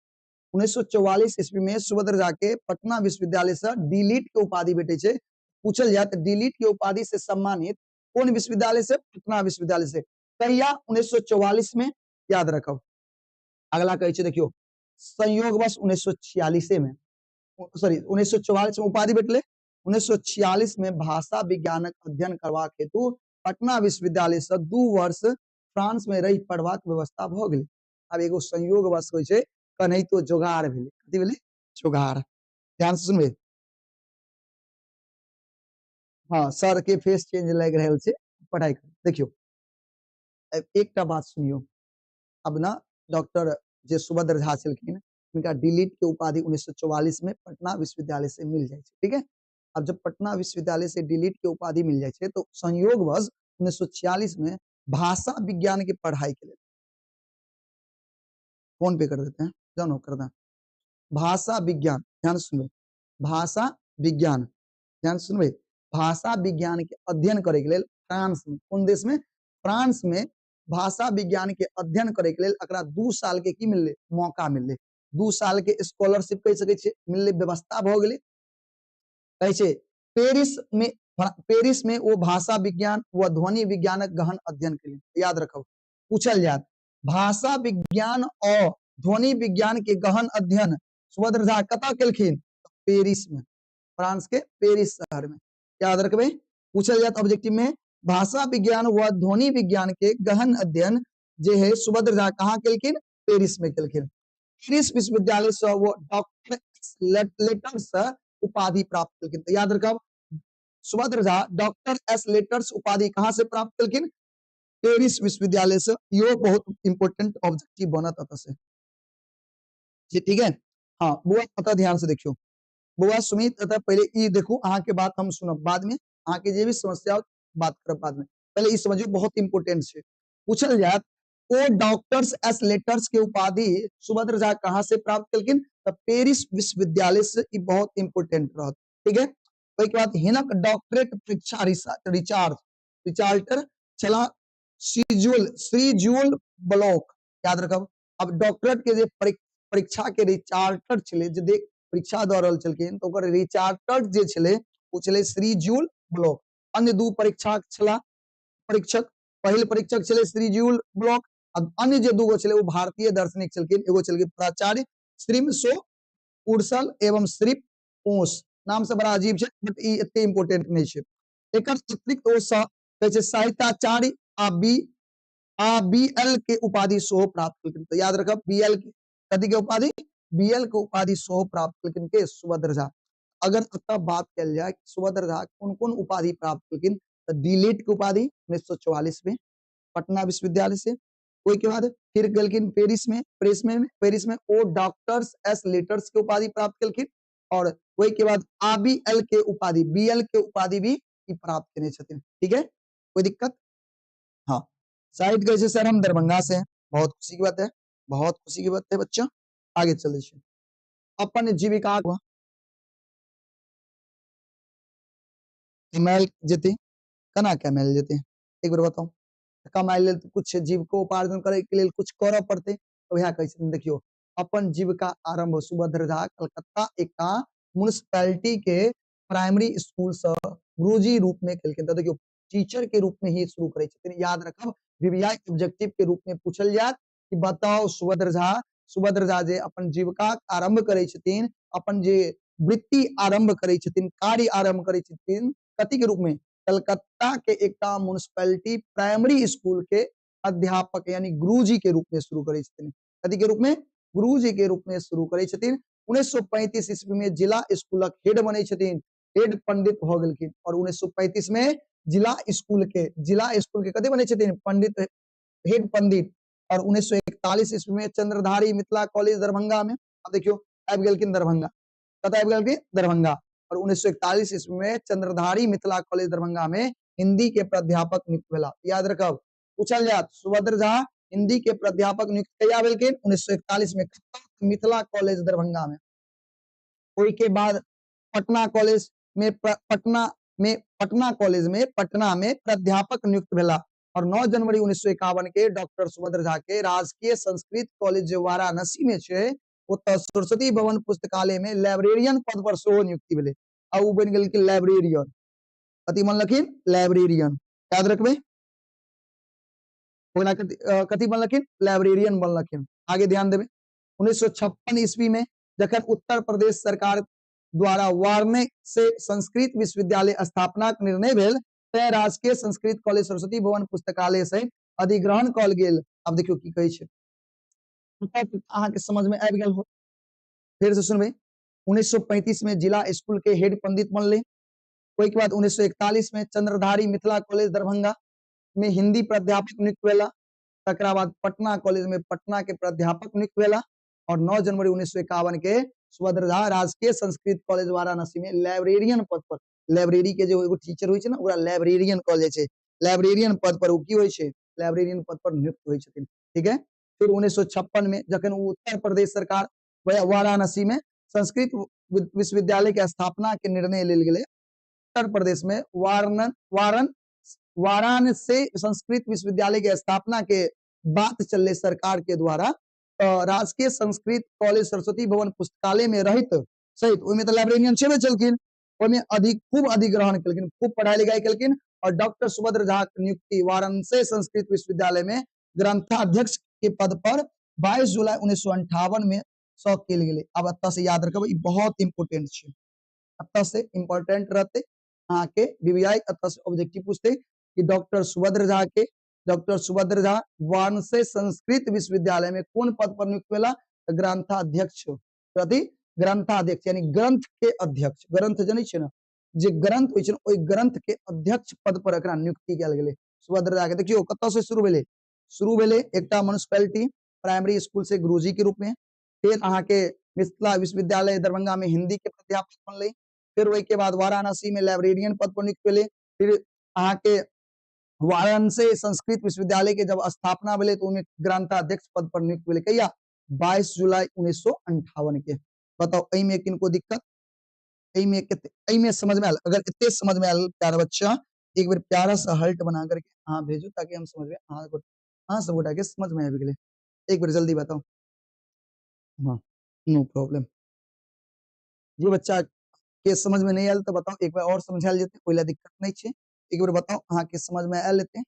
1944 ईस्वी में सुभद्र झा के पटना विश्वविद्यालय से डिलीट के उपाधि भेटै छै। पूछल जाय तऽ डिलीट के उपाधि से सम्मानित कोन विश्वविद्यालय से, पटना विश्वविद्यालय से। कहिया, 1944 में, याद रखब। अगला कहै छै देखियो, संयोगवश 1946 में, सॉरी 1944 में उपाधि भेटलै। 1946 में भाषा विज्ञानक अध्ययन करबाक हेतु पटना विश्वविद्यालय से 2 वर्ष फ्रांस में रहि पढ़बाक व्यवस्था भऽ गेलै। आब एगो संयोगवश होइ छै कन्हैतो जोगाड़ भेलै। कथी भेलै? जोगाड़। ध्यान से सुनबै। हाँ, सर के फेस चेंज लागि रहल छै, पढ़ाई कर। देखियौ एकटा बात सुनियौ। अब ना डॉक्टर जे सुभद्र झा छलखिन हुनका डीलिट के उपाधि 1944 में पटना विश्वविद्यालय से मिल जाइ छै। ठीक है, अब जब पटना विश्वविद्यालय से डीलिट के उपाधि मिल जाइ छै तो संयोगवश 1946 में भाषा विज्ञान के पढ़ाई के लिए फोन पे कर देते हैं, जानो कर दें। भाषा विज्ञान, ध्यान सुनबे, भाषा विज्ञान, ध्यान सुनबे, भाषा विज्ञान के अध्ययन करे के लेल फ्रांस में, कोन देश में? फ्रांस में भाषा विज्ञान के अध्ययन करे के लेल एकरा 2 साल के की मिलले? मौका मिलले। 2 साल के स्कॉलरशिप कहि सकै छियै मिलले, व्यवस्था भऽ गेलै। कहै छै पेरिस में वो भाषा विज्ञान व ध्वनि विज्ञानक गहन अध्ययन केलनि। याद रखब, पूछल जायत भाषा विज्ञान और ध्वनि विज्ञान के गहन अध्ययन सुभद्र झा कतऽ केलखिन? पेरिस में, फ्रांस के पेरिस शहर में। याद रखबै, पूछल जायत ऑब्जेक्टिव में भाषा विज्ञान व ध्वनि विज्ञान के गहन अध्ययन जे है सुभद्र झा कहाँ केलखिन? पेरिस में केलखिन। पेरिस विश्वविद्यालय से वो डॉक्टर लेटर्स उपाधि प्राप्त केलखिन। तो याद रखब Subhadra Jha doctor S letters उपाधि कहाँ से प्राप्त केलखिन? पेरिस विश्वविद्यालय से। यो बहुत इंपोर्टेंट ऑब्जेक्टिव बनत अतः से जी। ठीक है, हाँ बुआ अतः ध्यान से देखियो बुआ सुमित, अतः पहले ई देखू, अहाँ के बात हम सुनब बाद में, अहाँ के जे भी समस्या हो बात करब बाद में, पहले ई समझियो बहुत इंपोर्टेंट है। पूछल जात ओ डॉक्टर्स एस लेटर्स के उपाधि सुभद्र झा कहाँ से प्राप्त केलखिन? तो पेरिस विश्वविद्यालय से। ई बहुत इंपोर्टेंट रहत। ठीक है, ओहि के बाद हिनक डॉक्टरेट परीक्षा रिचार्टर छला श्रीजुअल ब्लॉक। याद रखब, अब डॉक्टरेट के जे परीक्षा के रिचार्टर छलै, जे देख परीक्षा दऽ रहल छलखिन तो ओकर रिचार्टर जे छलै ओ छलै श्रीजुअल ब्लॉक। अन्य 2 परीक्षा छला परीक्षक, पहिल परीक्षक छलै श्रीजुअल ब्लॉक, आ अन्य जे 2 गो छलै ओ भारतीय दार्शनिक छलखिन। एगो छलखिन प्राचार्य श्रीमसो उर्सल एवं श्री पोस, नाम से बड़ा अजीब छै बट ई एते इंपोर्टेंट नहीं छै। एकर अतिरिक्त ओ कहै छै साहित्याचार्य आ बी एल के उपाधि सेहो प्राप्त केलखिन। तो याद रखब बी एल के कथी के उपाधि? बी एल के उपाधि सेहो प्राप्त केलखिन के? सुभद्र झा। अगर एतऽ बात कयल जाय सुभद्र झा कोन कोन उपाधि प्राप्त केलखिन तो डीलिट के उपाधि 1944 में पटना विश्वविद्यालय से, ओहि के बाद फिर गेलखिन पेरिस में, पेरिस में ओ डॉक्टर्स एस लेटर्स के उपाधि प्राप्त केलखिन, और ओहि के बाद आ बी एल के उपाधि, बी एल के उपाधि भी प्राप्त केने छथिन। ठीक है, कोई दिक्कत? हाँ, साइड कहै छै सर हम दरभंगा से हैं, बहुत खुशी की बात है, बहुत खुशी की बात है बच्चा। आगे चलै छी अपन जीविका कमायल जेतै, केना कमायल जेतै एक बेर बताउ? कमाय लेल कुछ जीविकोपार्जन करे के लेल कुछ करऽ पड़तै, वएह कहै छथिन देखियौ अपन जीविका आरंभ सुभद्र झा कलकत्ता एकटा म्युनिसिपैलिटी के प्राइमरी स्कूल से गुरुजी रूप में केलखिन। तो देखियौ टीचर के रूप में ही शुरू करै छथिन। याद रखब वीवीआई ऑब्जेक्टिव के रूप में पूछल जायत कि बताओ सुभद्र झा जे अपन जीविका आरंभ करै छथिन, अपन जे वृत्ति आरंभ करै छथिन, कार्य आरंभ करै छथिन, कथी के रूप में? कलकत्ता के एकटा म्युनिसिपैलिटी प्राइमरी स्कूल के अध्यापक यानी गुरुजी के रूप में शुरू करै छथिन। कथी के रूप में? गुरुजी के रूप में शुरू करै छथिन। 1935 ईस्वी में जिला स्कूलक हेड बनै छथिन, हेड पंडित भऽ गेलखिन, और 1935 में जिला स्कूल के कथी बनै छथिन? पंडित, हेड पंडित। और 1941 ईस्वी में चंद्रधारी मिथिला कॉलेज दरभंगा में, अब देखियो आबि गेलखिन दरभंगा, कतऽ आबि गेलखिन? दरभंगा। और 1941 ईस्वी में चंद्रधारी मिथिला कॉलेज दरभंगा में हिंदी के प्राध्यापक नियुक्त भेला। याद रखब, पूछल जात सुभद्र झा हिंदी के प्राध्यापक नियुक्त कहिया भेलखिन? 1941 में मिथिला कॉलेज दरभंगा में। ओहि के बाद पटना कॉलेज में पटना कॉलेज में पटना में प्राध्यापक नियुक्त भेला, और 9 जनवरी 1951 के डॉक्टर सुभद्र झा के राजकीय संस्कृत कॉलेज जे वाराणसी में छै ओतऽ सरस्वती भवन पुस्तकालय में लाइब्रेरियन पद पर सेहो नियुक्ति भेलै, आ ओ बनि गेलखिन लाइब्रेरियन। कथी बनलखिन? लाइब्रेरियन। याद रखबै, ओकरा कथी बनलखिन? लाइब्रेरियन बनलखिन। आगे ध्यान देबै, 1956 ईस्वी में जखन उत्तर प्रदेश सरकार द्वारा वाराणसी से संस्कृत विश्वविद्यालय स्थापना के निर्णय भेल, तें राजकीय संस्कृत कॉलेज सरस्वती भवन पुस्तकालय से अधिग्रहण कयल गेल। आब देखियौ की कहै छै, अहाँके समझ में आबि गेल हो। फिर से सुनबै, 1935 में जिला स्कूल के हेड पंडित बनले। ओहिके बाद 1941 में चंद्रधारी मिथिला कॉलेज दरभंगा में हिंदी प्राध्यापक नियुक्त भेला। तकरा बाद पटना कॉलेज में पटना के प्राध्यापक नियुक्त भेला। और 9 जनवरी 1951 के सुभद्र झा राजकीय संस्कृत कॉलेज वाराणसी में लाइब्रेरियन पद पर, लाइब्रेरी के जो एगो टीचर होइ छै ने ओकरा लाइब्रेरियन कहल जाइ छै, लाइब्रेरियन पद पर ओ की होइ छै, लाइब्रेरियन पद पर नियुक्त होइ छथिन। ठीक है, फिर 1956 में जखन ओ उत्तर प्रदेश सरकार वाराणसी में संस्कृत विश्वविद्यालय के स्थापना के निर्णय लेल गेलै, उत्तर प्रदेश में वाराणसी संस्कृत विश्वविद्यालय के स्थापना के बात चलले सरकार के द्वारा, तो राजकीय संस्कृत कॉलेज सरस्वती भवन पुस्तकालय में रहित सहित ओहिमे तो लाइब्रेरियन छेबे छलखिन, ओहिमे अधिक खूब अधिग्रहण केलखिन, खूब पढ़ाई लिखाई केलखिन। और डॉक्टर सुभद्र झा के नियुक्ति वाराणसी संस्कृत विश्वविद्यालय में ग्रंथाध्यक्ष के पद पर 22 जुलाई 1958 में सौ कयल गेलै। आब एतऽ से याद रखबै, ई बहुत इम्पोर्टेंट छै, एतऽ से इम्पोर्टेंट रहतै अहाँके बीबीआई, एतऽ से ऑब्जेक्टिव पूछतै कि डॉक्टर सुभद्र झा के, डॉक्टर सुभद्र झा वाराणसी संस्कृत विश्वविद्यालय में कोन पद पर नियुक्त भेला, ग्रंथाध्यक्ष, प्रति ग्रंथाध्यक्ष यानी ग्रंथ के अध्यक्ष। ग्रंथ जनै छै ने, जे ग्रंथ होइ छै ने ओहि ग्रंथ के अध्यक्ष पद पर एकरा नियुक्ति कयल गेलै सुभद्र झा के। देखियौ कतऽ से शुरू भेलै, शुरू भेलै एकटा म्युनिसिपैलिटी प्राइमरी स्कूल से गुरुजी के रूप में, फिर अहाँके मिथिला विश्वविद्यालय दरभंगा में हिंदी के प्राध्यापक बनलै, फिर ओहिके बाद वाराणसी में लाइब्रेरियन पद पर नियुक्त भेलै, फिर अहाँके वाराणसी संस्कृत विश्वविद्यालय के जब स्थापना भेलै तो ओहिमे ग्रंथाध्यक्ष पद पर नियुक्त भेलै। कहिया, 22 जुलाई 1958 के। बताओ एहिमे किनको दिक्कत, एहिमे कते, एहिमे समझ में आयल? अगर एते समझ में आयल प्यारा बच्चा, एक बेर प्यारा सा हल्ट बना करके अहाँ भेजू ताकि हम समझ में अहाँ सब गोटा के समझ में आबि गेलै। एक बेर जल्दी बताओ। हाँ, नो प्रॉब्लम। जे बच्चा के समझ में नहीं आयल तो बताओ, एक बार और समझायल जेतै, कोई ला दिक्कत नहीं छै। एक बेर बताओ अहाँ के समझ में आयल हेतै?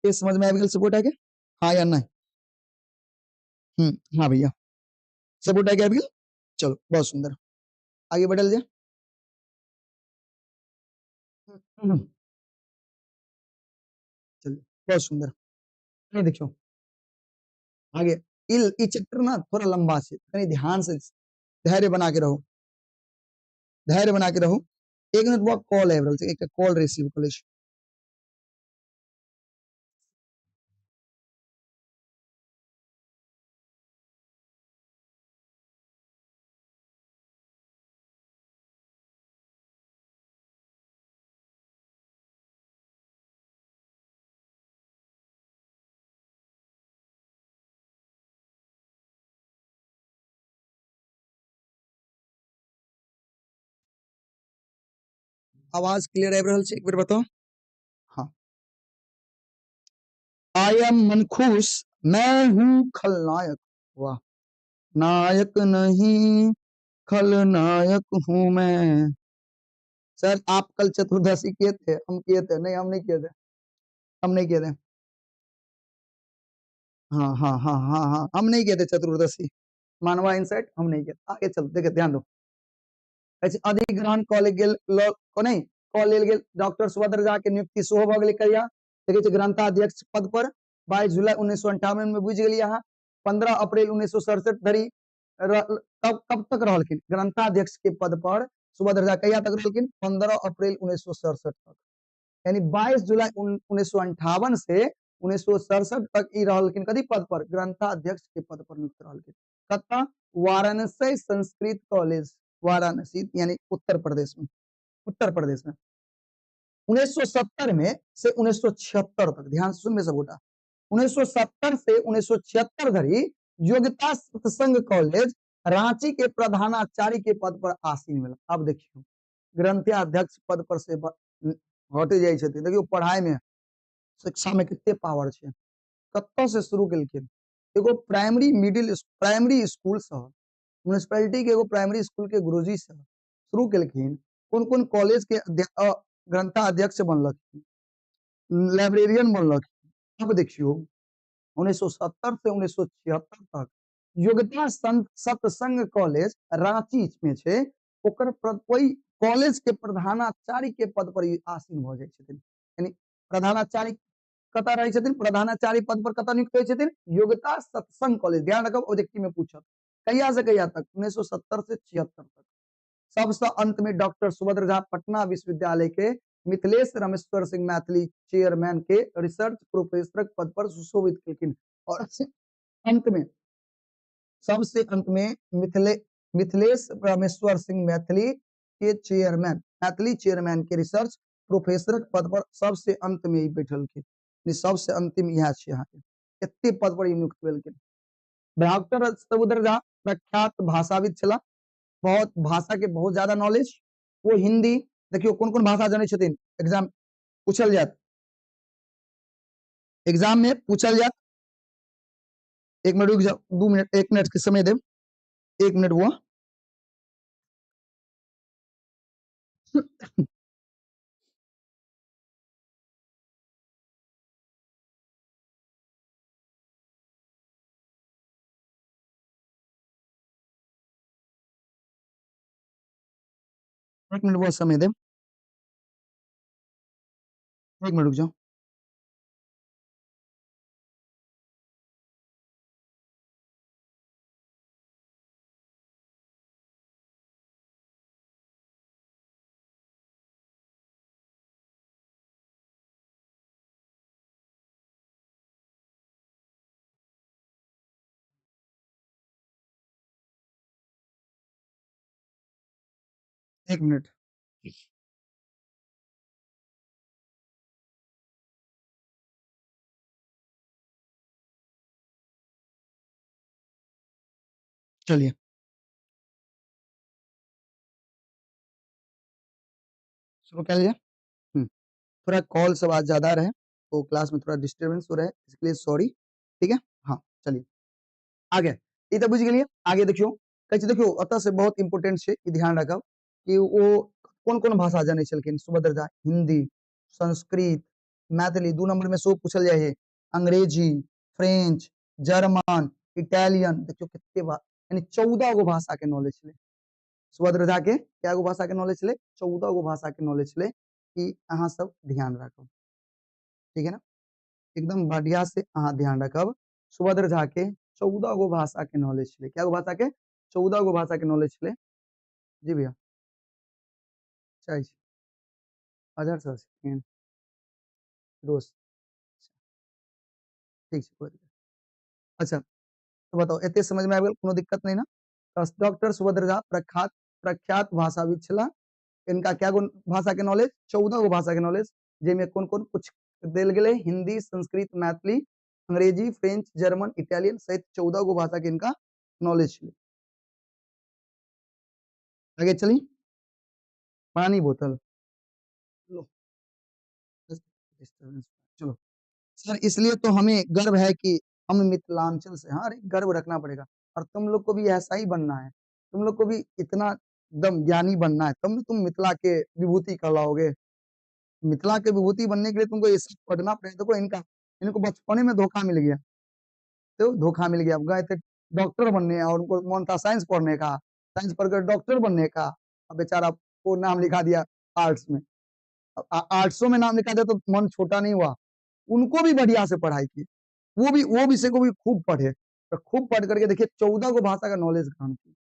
के समझ में आबि गेल सब गोटा के, हाँ या नहीं? हाँ भैया, सब गोटा के आबि गेल। चलो बहुत सुंदर, आगे बढ़ल जाए। चलिए बहुत सुंदर। नहीं देखियो आगे ई चैप्टर ना थोड़ा लंबा है, कनी ध्यान से धैर्य बना के रहो, धैर्य बना के रहो। एक मिनट बहुत कॉल आबि रहल छै, एकटा कॉल रिसीव कऽ लै छी। आवाज क्लियर आबि रहल छै, एक बेर बताओ। हाँ, I am मनखुश, मैं हूं खलनायक। वाह, नायक नहीं खलनायक हूं मैं। सर आप कल चतुर्दशी किए थे? हम किए थे? नहीं, हम नहीं किए थे, हम नहीं किए थे। हाँ हाँ हाँ हाँ हाँ, हम नहीं किए थे चतुर्दशी, मानवा इनसाइट हम नहीं किए। आगे चल, देखे ध्यान दो। ऐसे अधिग्रहण कऽ लेल गेल, नहीं कऽ लेल गेल डॉक्टर सुभद्र झा के नियुक्ति सेहो भऽ गेलै। कहिया? देखै छियै ग्रंथाध्यक्ष पद पर 22 जुलाई 1958 में बुझि गेलियै अहाँ। 15 अप्रैल 1967 धरि तब कब तक रहलखिन ग्रंथाध्यक्ष के पद पर सुभद्र झा? कहिया तक रहलखिन? 15 अप्रैल 1967 तक, यानी 22 जुलाई 1958 से 1967 तक ई रहलखिन कथी पद पर? ग्रंथाध्यक्ष के पद पर नियुक्त रहलखिन। कतऽ? वाराणसी संस्कृत कॉलेज वाराणसी, यानी उत्तर प्रदेश में। उत्तर प्रदेश में 1970 में से 1976 तक, ध्यान से सुनबे सब गोटा, 1970 से 1976 धरि योग्यता सत्संग कॉलेज रांची के प्रधानाचार्य के पद पर आसीन भेला। अब देखियौ ग्रंथाध्यक्ष पद पर से हटि जाइ छथिन। देखियौ पढ़ाई में शिक्षा में कते पावर छै। कतऽ से शुरू केलखिन? एगो प्राइमरी मिडिल प्राइमरी स्कूल से, म्युनिसिपैलिटी के एगो प्राइमरी स्कूल के गुरुजी से शुरू केलखिन। कोन कोन कॉलेज के ग्रंथाध्यक्ष बनलखिन, लाइब्रेरियन बनलखिन। अब देखियौ 1970 से 1976 तक योग्यता सत्संग कॉलेज रांची में छै, ओकर ओहि कॉलेज के प्रधानाचार्य के पद पर आसीन भऽ जाइ छथिन। यानी प्रधानाचार्य कतऽ रहै छथिन? प्रधानाचार्य पद पर कतऽ नियुक्त होइ छथिन? योग्यता सत्संग कॉलेज। ध्यान रखब, ऑब्जेक्टिव में पूछत। कहिया से कहिया तक? 1970 से 76 तक। सबसे अंत में डॉक्टर सुभद्र झा पटना विश्वविद्यालय के मिथिलेश रमेश्वर सिंह मैथिली चेयरमैन के रिसर्च प्रोफेसर पद पर सुशोभित केलखिन। और अंत में सबसे अंत में मिथिलेश रमेश्वर सिंह मैथिली के चेयरमैन, मैथिली चेयरमैन के रिसर्च प्रोफेसर पद पर सबसे अंत में बैठलखिन। सबसे अंतिम इएह छै अहाँके, एते पद पर नियुक्त भेलखिन। डॉक्टर सुभद्र झा प्रख्यात भाषाविद छलाह, बहुत भाषा के बहुत ज्यादा नॉलेज। वो हिंदी, देखियो कोन कोन भाषा जानै छथिन, एग्जाम पूछल जायत, एग्जाम में पूछल जायत। एक मिनट रुक जाओ, 2 मिनट, 1 मिनट के समय देब, 1 मिनट हुआ। एक मिनट बहुत समय दे, 1 मिनट रुक जाओ। एक मिनट। चलिए शुरू कर लिया। थोड़ा कॉल सब आज ज्यादा रहे तो क्लास में थोड़ा डिस्टर्बेंस हो रहा है, इसके लिए सॉरी, ठीक है। हाँ चलिए आगे, ये तो बुझ गेलिए। आगे देखियो कहै छै, देखियो अतः से बहुत इंपोर्टेंट छै, ई ध्यान रखब कि वो कोन कोन भाषा जानै छलखिन सुभद्र झा। हिंदी, संस्कृत, मैथिली, 2 नंबर में सेहो पूछल जाइ है, अंग्रेजी, फ्रेंच, जर्मन, इटालियन। देखियो कते यानी 14 गो भाषा के नॉलेज छलै सुभद्र झा के। कै गो भाषा के नॉलेज छलै? 14 गो भाषा के नॉलेज छलै। ई अहाँ सब ध्यान राखब, ठीक है ना, एकदम बढ़िया से अहाँ ध्यान रखब। सुभद्र झा के 14 गो भाषा के नॉलेज छलै। कै गो भाषा के? 14 गो भाषा के नॉलेज छलै। जी भैया चाहे अजहर सर दोस्त, ठीक है। अच्छा तो बताओ एते समझ में आबि गेल, कोनो दिक्कत नहीं ना। डॉक्टर सुभद्र झा प्रख्यात प्रख्यात भाषाविद छलाह। इनका क्या गो भाषा के नॉलेज? 14 गो भाषा के नॉलेज, जाहिमे कोन कोन कुछ देल गेलै, हिंदी, संस्कृत, मैथिली, अंग्रेजी, फ्रेंच, जर्मन, इटालियन सहित 14 गो भाषा के इनका नॉलेज छलै। आगे चली, पानी बोतल लो, चलो सर, इसलिए तो हमें गर्व है कि हम मिथिलांचल से। हाँ अरे गर्व रखना पड़ेगा, और तुम लोग को भी ऐसा ही बनना है, तुम लोग को भी इतना एकदम ज्ञानी बनना है, तुम मिथिला के विभूति कहलाओगे। मिथिला के विभूति बनने के लिए तुमको ये सब पढ़ना पड़ेगा। देखो इनका, इनको बचपने में धोखा मिल गया, तो धोखा मिल गया। गए थे डॉक्टर बनने और उनको मन था साइंस पढ़ने का, साइंस पढ़कर डॉक्टर बनने का, अब बेचारा को नाम लिखा दिया आर्ट्स में। आर्ट्सों में नाम लिखा दिया तो मन छोटा नहीं हुआ, उनको भी बढ़िया से पढ़ाई की, वो विषय को भी खूब पढ़े, तो खूब पढ़ करके देखिए 14 गो भाषा का नॉलेज ग्रहण की,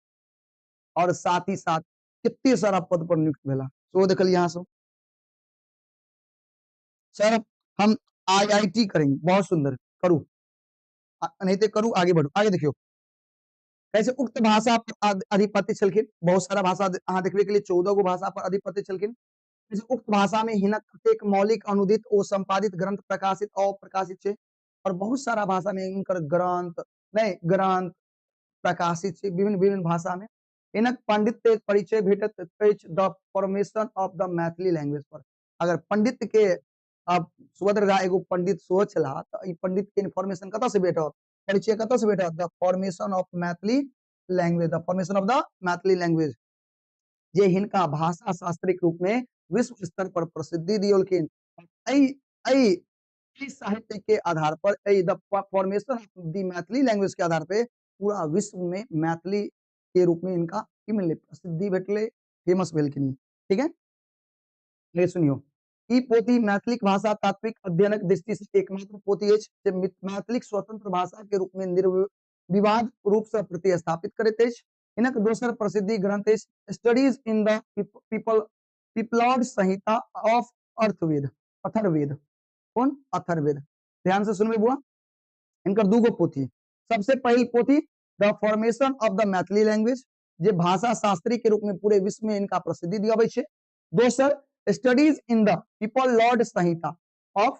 और साथ ही साथ कितने सारा पद पर नियुक्त भेला। तो देखल यहाँ से सर हम IIT करेंगे, बहुत सुंदर, करू नहीं तो करू, आगे बढ़ू। आगे देखियो कैसे उक्त भाषा पर अधिपति छलखिन, बहुत सारा भाषा अहाँ देखबे के लिए 14 गो भाषा पर अधिपति छलखिन। उक्त भाषा में हिनक कतेक मौलिक अनुदित ओ संपादित ग्रंथ प्रकाशित अप्रकाशित छै, और बहुत सारा भाषा में इनकर ग्रंथ नहीं ग्रंथ प्रकाशित छै विभिन्न विभिन्न भाषा में। हिनक पंडित परिचय भेटत अछि the formation of the Maithili language पर। अगर पंडित के अब सुभद्र झा एगो पंडित सेहो छलाह, तऽ ई पंडित के इन्फॉर्मेशन कतऽ से भेटत, परिचय कतऽ से भेटत? The formation of Maithili language, the formation of the Maithili language, जे हिनका भाषा शास्त्रिक रूप में विश्व स्तर पर प्रसिद्धि दियौलखिन। एहि साहित्य के आधार पर, the formation of the Maithili language के आधार पे पूरा विश्व में मैथिली के रूप में इनका की मिललै, प्रसिद्धि भेटलै, फेमस भेलखिन। ठीक है, ये सुनियो, ई पोथी मैथिलीक भाषा तात्विक अध्ययनक दृष्टि से एकमात्र पोथी अछि जे मैथिलीक स्वतंत्र भाषा के रूप में निर्विवाद रूप से प्रतिस्थापित करैत अछि। हिनक दोसर प्रसिद्धि ग्रंथ अछि studies in the Pippalad Samhita of Atharvaveda. Atharvaveda, कौन? अथर्ववेद। ध्यान से सुनबे बुआ, इनकर दूगो पोथी। सबसे पहिल पोथी the formation of the Maithili language, जे भाषा शास्त्री के रूप में पूरे विश्व में इनका प्रसिद्धि दियाबै छै। दोसर studies in the Pippalad Samhita of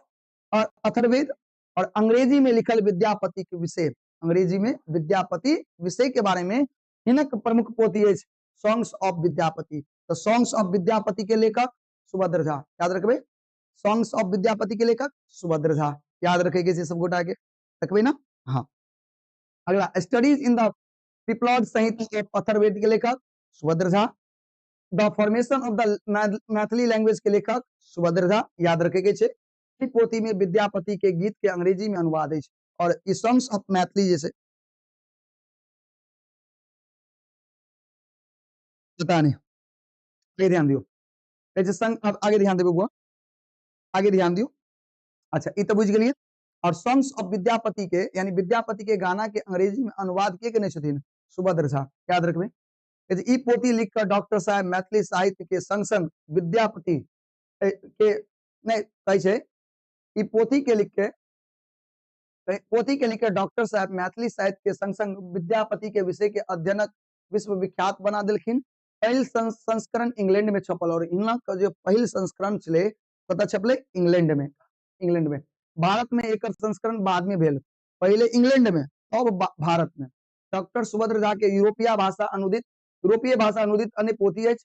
Atharvaveda, और अंग्रेजी में लिखल विद्यापति के विषय, अंग्रेजी में विद्यापति विषय के बारे में हिनक प्रमुख पोथी अछि सॉन्ग्स ऑफ विद्यापति। तो सॉन्ग्स ऑफ विद्यापति के लेखक सुभद्र झा, याद रखबे, सॉन्ग्स ऑफ विद्यापति के लेखक सुभद्र झा, याद रखे के सब गोटा के रखबे ना। हाँ, अगला studies in the Pippalad Samhita of Atharvaveda के लेखक Subhadra Jha, the formation of the Maithili language के लेखक सुभद्र झा, याद रखे के छै। पोथी में विद्यापति के गीत के अंग्रेजी में अनुवाद अछि और ई सॉन्ग्स ऑफ मैथिली जैसे पता नहीं, आगे ध्यान दियो, संग आगे ध्यान देबे बुआ, आगे ध्यान दियो। अच्छा, ई तो बुझ गेलियै। और सॉन्ग्स ऑफ विद्यापति के यानी विद्यापति के गाना के अंग्रेजी में अनुवाद के केने छथिन? सुभद्र झा, याद रखबे। ई पोथी लिख कर डॉक्टर साहब मैथिली साहित्य के संग संग विद्यापति के नहीं कहै छै, ई पोथी के लिख के, पोथी के लिख के डॉक्टर साहब मैथिली साहित्य के संग संग विद्यापति के विषय के अध्ययनक विश्वविख्यात बना देलखिन। पहिल संस्करण इंग्लैंड में छपल, और हिनक जो पहिल संस्करण छलै कतऽ छपलै? इंग्लैंड में। इंग्लैंड में, भारत में एकर संस्करण बाद में भेल, पहले इंग्लैंड में तब भारत में। डॉक्टर सुभद्र झा के यूरोपीय भाषा अनुदित, यूरोपीय भाषा अनुदित अन्य पोथी अछि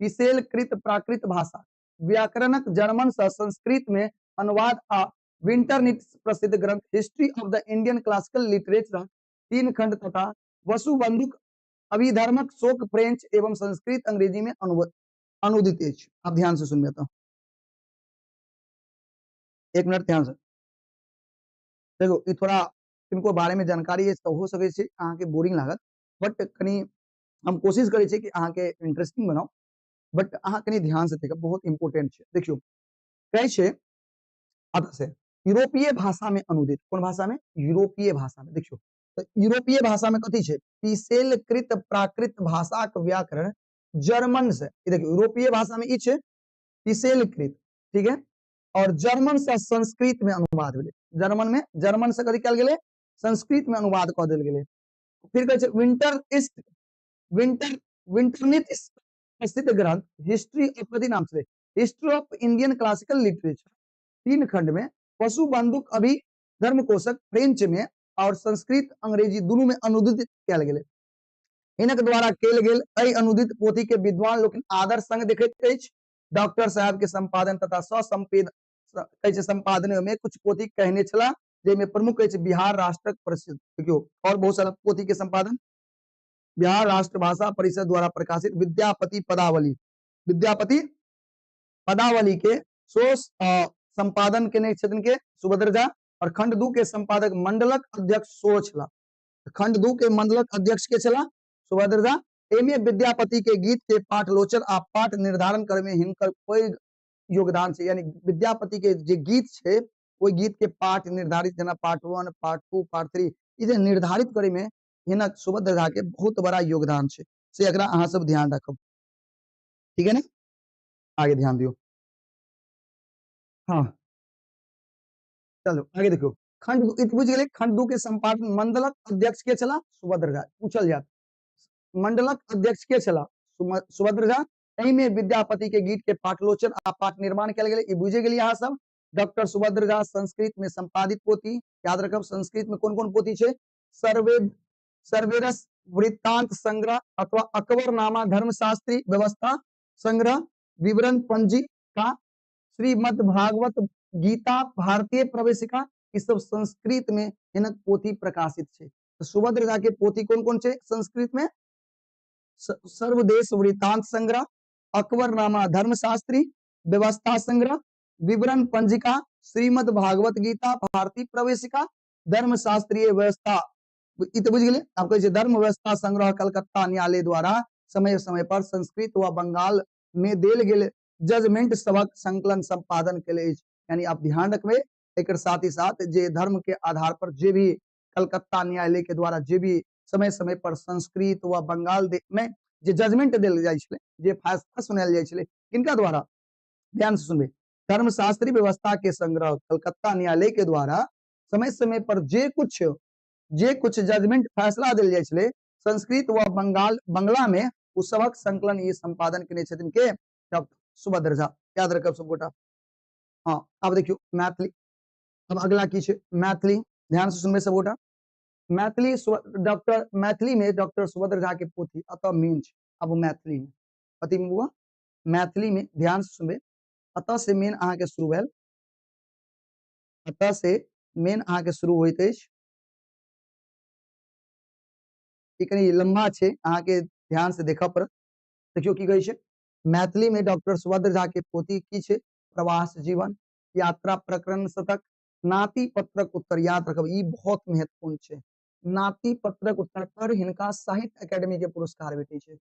विशेलकृत प्राकृत भाषा व्याकरणक जर्मन से संस्कृत में अनुवाद आ विंटरनिट प्रसिद्ध ग्रंथ history of the Indian classical literature 3 खंड तथा वसुबंधुक अभिधर्मक शोक फ्रेंच एवं संस्कृत अंग्रेजी में अनुदित अछि। आप ध्यान से सुनबे तो एक मिनट ध्यान से देखो, ई थोड़ा किनको बारे में जानकारी अछि तो हो सकै छै अहाँके बोरिंग लागत, बट कनी हम कोशिश करै छी कि अहाँके इंटरेस्टिंग बनाउ, बट अहाँ कनी ध्यान से देखब, बहुत इंपोर्टेंट छै। देखियौ कहै छै अतः से यूरोपीय भाषा में अनुदित, कोन भाषा में? यूरोपीय भाषा में। देखियौ तो यूरोपीय भाषा में कथी छै? पिसेलकृत प्राकृत भाषाक व्याकरण जर्मन से, देखियौ यूरोपीय भाषा में ई छै पिसेलकृत, ठीक है, और जर्मन से संस्कृत में अनुवाद भेलै। जर्मन में, जर्मन से कथी कयल गेलै? संस्कृत में अनुवाद कऽ देल गेलै। फिर कहै छै विंटर ईस्ट, विंटर विंटरनिट प्रसिद्ध ग्रंथ हिस्ट्री ऑफ कथी नाम छलै? History of Indian classical literature 3 खंड में पशुबंधुक अभिधर्मकोशक फ्रेंच में और संस्कृत अंग्रेजी दुनू में अनुदित कयल गेलै। हिनक द्वारा कयल गेल एहि अनुदित पोथी के विद्वान लोकनि आदर संग देखैत अछि। डॉक्टर साहब के संपादन तथा संपादन में कुछ पोथी कहने छलाह, जाहिमे प्रमुख अछि बिहार राष्ट्रक प्रसिद्ध, देखियौ और बहुत सारा पोथी के संपादन, बिहार राष्ट्रभाषा परिषद द्वारा प्रकाशित विद्यापति पदावली, विद्यापति पदावली के सो संपादन केने छथिन के सुभद्र झा, और खंड 2 के संपादक मंडलक अध्यक्ष सो छलाह। खंड 2 के मंडलक अध्यक्ष के छलाह? सुभद्र झा। एमे विद्यापति के गीत के पाठलोचन आ पाठ निर्धारण करे में हिनकर पैघ योगदान छै। यानी विद्यापति के जे गीत छै ओहि गीत के पाठ निर्धारित, जेना पार्ट 1 पार्ट 2 पार्ट 3, ई जे निर्धारित करे में हिनक सुभद्र झा के बहुत बड़ा योगदान छै, से एकरा अहाँ सब ध्यान रखब, ठीक है ना। आगे ध्यान दियो, हाँ चलो आगे देखियो। खंड बुझ गेलै, खंड 2 के संपादन मंडलक अध्यक्ष के छलाह? सुभद्र झा। पूछल जात मंडलक अध्यक्ष के छलाह? सुभद्र झा। एहिमे विद्यापति के गीत के पाठलोचन आ पाठ निर्माण कयल गेलै, ई बुझि गेलियै अहाँ सब। डॉक्टर सुभद्र झा संस्कृत में संपादित पोथी, याद रखब संस्कृत में कोन कोन पोथी छै? सर्वेरस वृत्तांत संग्रह अथवा अकबरनामा धर्मशास्त्री व्यवस्था संग्रह, विवरण पंजी का, श्रीमद् भागवत गीता भारतीय प्रवेशिका, ई सब संस्कृत में हिनक पोथी प्रकाशित छै। तो सुभद्र झा के पोथी कोन कोन छै संस्कृत में? सर्वदेश वृत्तांत संग्रह, अकबरनामा धर्मशास्त्री व्यवस्था संग्रह, विवरण पंजिका, श्रीमद् भागवत गीता भारती प्रवेशिका, धर्मशास्त्रीय व्यवस्था, ई तो बुझ गेलियै। आब कहै छै धर्म व्यवस्था संग्रह कलकत्ता न्यायालय द्वारा समय समय पर संस्कृत व बंगाल में देल गेल जजमेंट सभक संकलन संपादन केले अछि। यानी आप ध्यान रखबै, एकर साथ ही साथ जे धर्म के आधार पर जे भी कलकत्ता न्यायालय के द्वारा जे भी समय समय पर संस्कृत व बंगाल में जे जजमेंट देल जाइ छलै, जे फैसला सुनायल जाइ छलै, किनका द्वारा? ध्यान से सुनबै, धर्मशास्त्री व्यवस्था के संग्रह कलकत्ता न्यायालय के द्वारा समय समय पर जे कुछ जजमेंट फैसला देल जाइ छलै संस्कृत व बंगाल बंगला में, ओ सबक संकलन ई संपादन केने छथिन के? डॉक्टर सुभद्र झा। याद रखब सब गोटा। हाँ, अब देखियो मैथिली। अब अगला की छै? मैथिली। ध्यान से सुनबै सब गोटा। मैथिली डॉक्टर मैथिली में डॉक्टर सुभद्र झा के पोथी अतः मेन छै। अब मैथिली में कथी में बुआ? मैथिली में ध्यान से सुनबै, अतः से मेन अहाँ के शुरू भेल, अतः से मेन अहाँ के शुरू होइत अछि। ई कनि लम्बा छै, अहाँ के ध्यान से देखऽ पड़त। देखियौ की कहै छै, मैथिली में डॉक्टर सुभद्र झा के पोथी की छै? प्रवास जीवन, यात्रा प्रकरण शतक, नाती पत्रक उत्तर। याद रखब, ई बहुत महत्वपूर्ण छै। नाती पत्रक उत्तर पर हिनका साहित्य अकेडमी के पुरस्कार भेटै छै।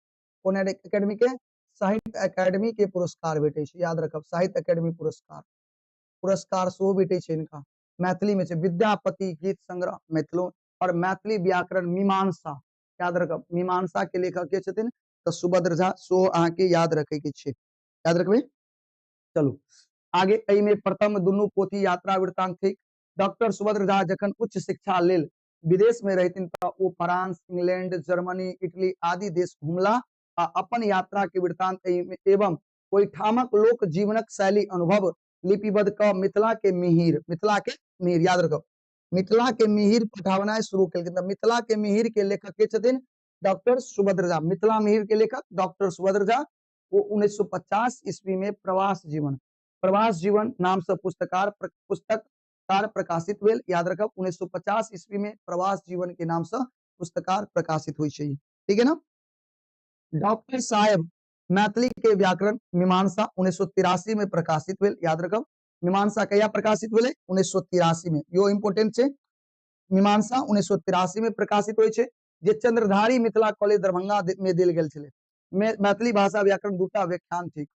कोन अकेडमी के? साहित्य अकेडमी के पुरस्कार भेटै छै। याद रखब, साहित्य अकेडमी पुरस्कार, पुरस्कार सेहो भेटै छै हिनका। मैथिली में छै विद्यापति गीत संग्रह मिथिलो और मैथिली व्याकरण मीमांसा। याद रखब, मीमांसा के लेखक के छथिन? तऽ सुभद्र झा। सेहो अहाँके याद रखे के छै। याद रखबै। चलू आगे। एहिमे प्रथम दुनू पोथी यात्रा वृत्तांत थिक। डॉक्टर सुभद्र झा जखन उच्च शिक्षा लेल विदेश में रहथिन तऽ ओ फ्रांस, इंग्लैंड, जर्मनी, इटली आदि देश घुमला आ अपन यात्रा के वृत्तांत एवं ओहिठामक लोक जीवनक शैली अनुभव लिपिबद्ध कऽ मिथिला के मिहिर, मिथिला के मिहिर, याद रखब, मिथिला के मिहिर पठावनाइ शुरू केलखिन। तऽ मिथिला के मिहिर के लेखक के छथिन? डॉक्टर सुभद्र झा। मिथिला मिहिर के लेखक डॉक्टर सुभद्र झा। वो 1950 ईस्वी में प्रवास जीवन, प्रवास जीवन नाम से पुस्तकार पुस्तककार प्रकाशित भेल। याद रखब, 1950 ईस्वी में प्रवास जीवन के नाम से पुस्तकार प्रकाशित होइ छै। ठीक है ना? डॉक्टर साहेब मैथिली के व्याकरण मीमांसा 1983 में प्रकाशित भेल। याद रखब, मीमांसा कहिया प्रकाशित भेलै? 1983 में। यो इम्पोर्टेंट छै। मीमांसा 1983 में प्रकाशित होइ छै, जे चंद्रधारी मिथिला कॉलेज दरभंगा में देल गेल छलै। मैथिली भाषा व्याकरण दूटा व्याख्यान थिक।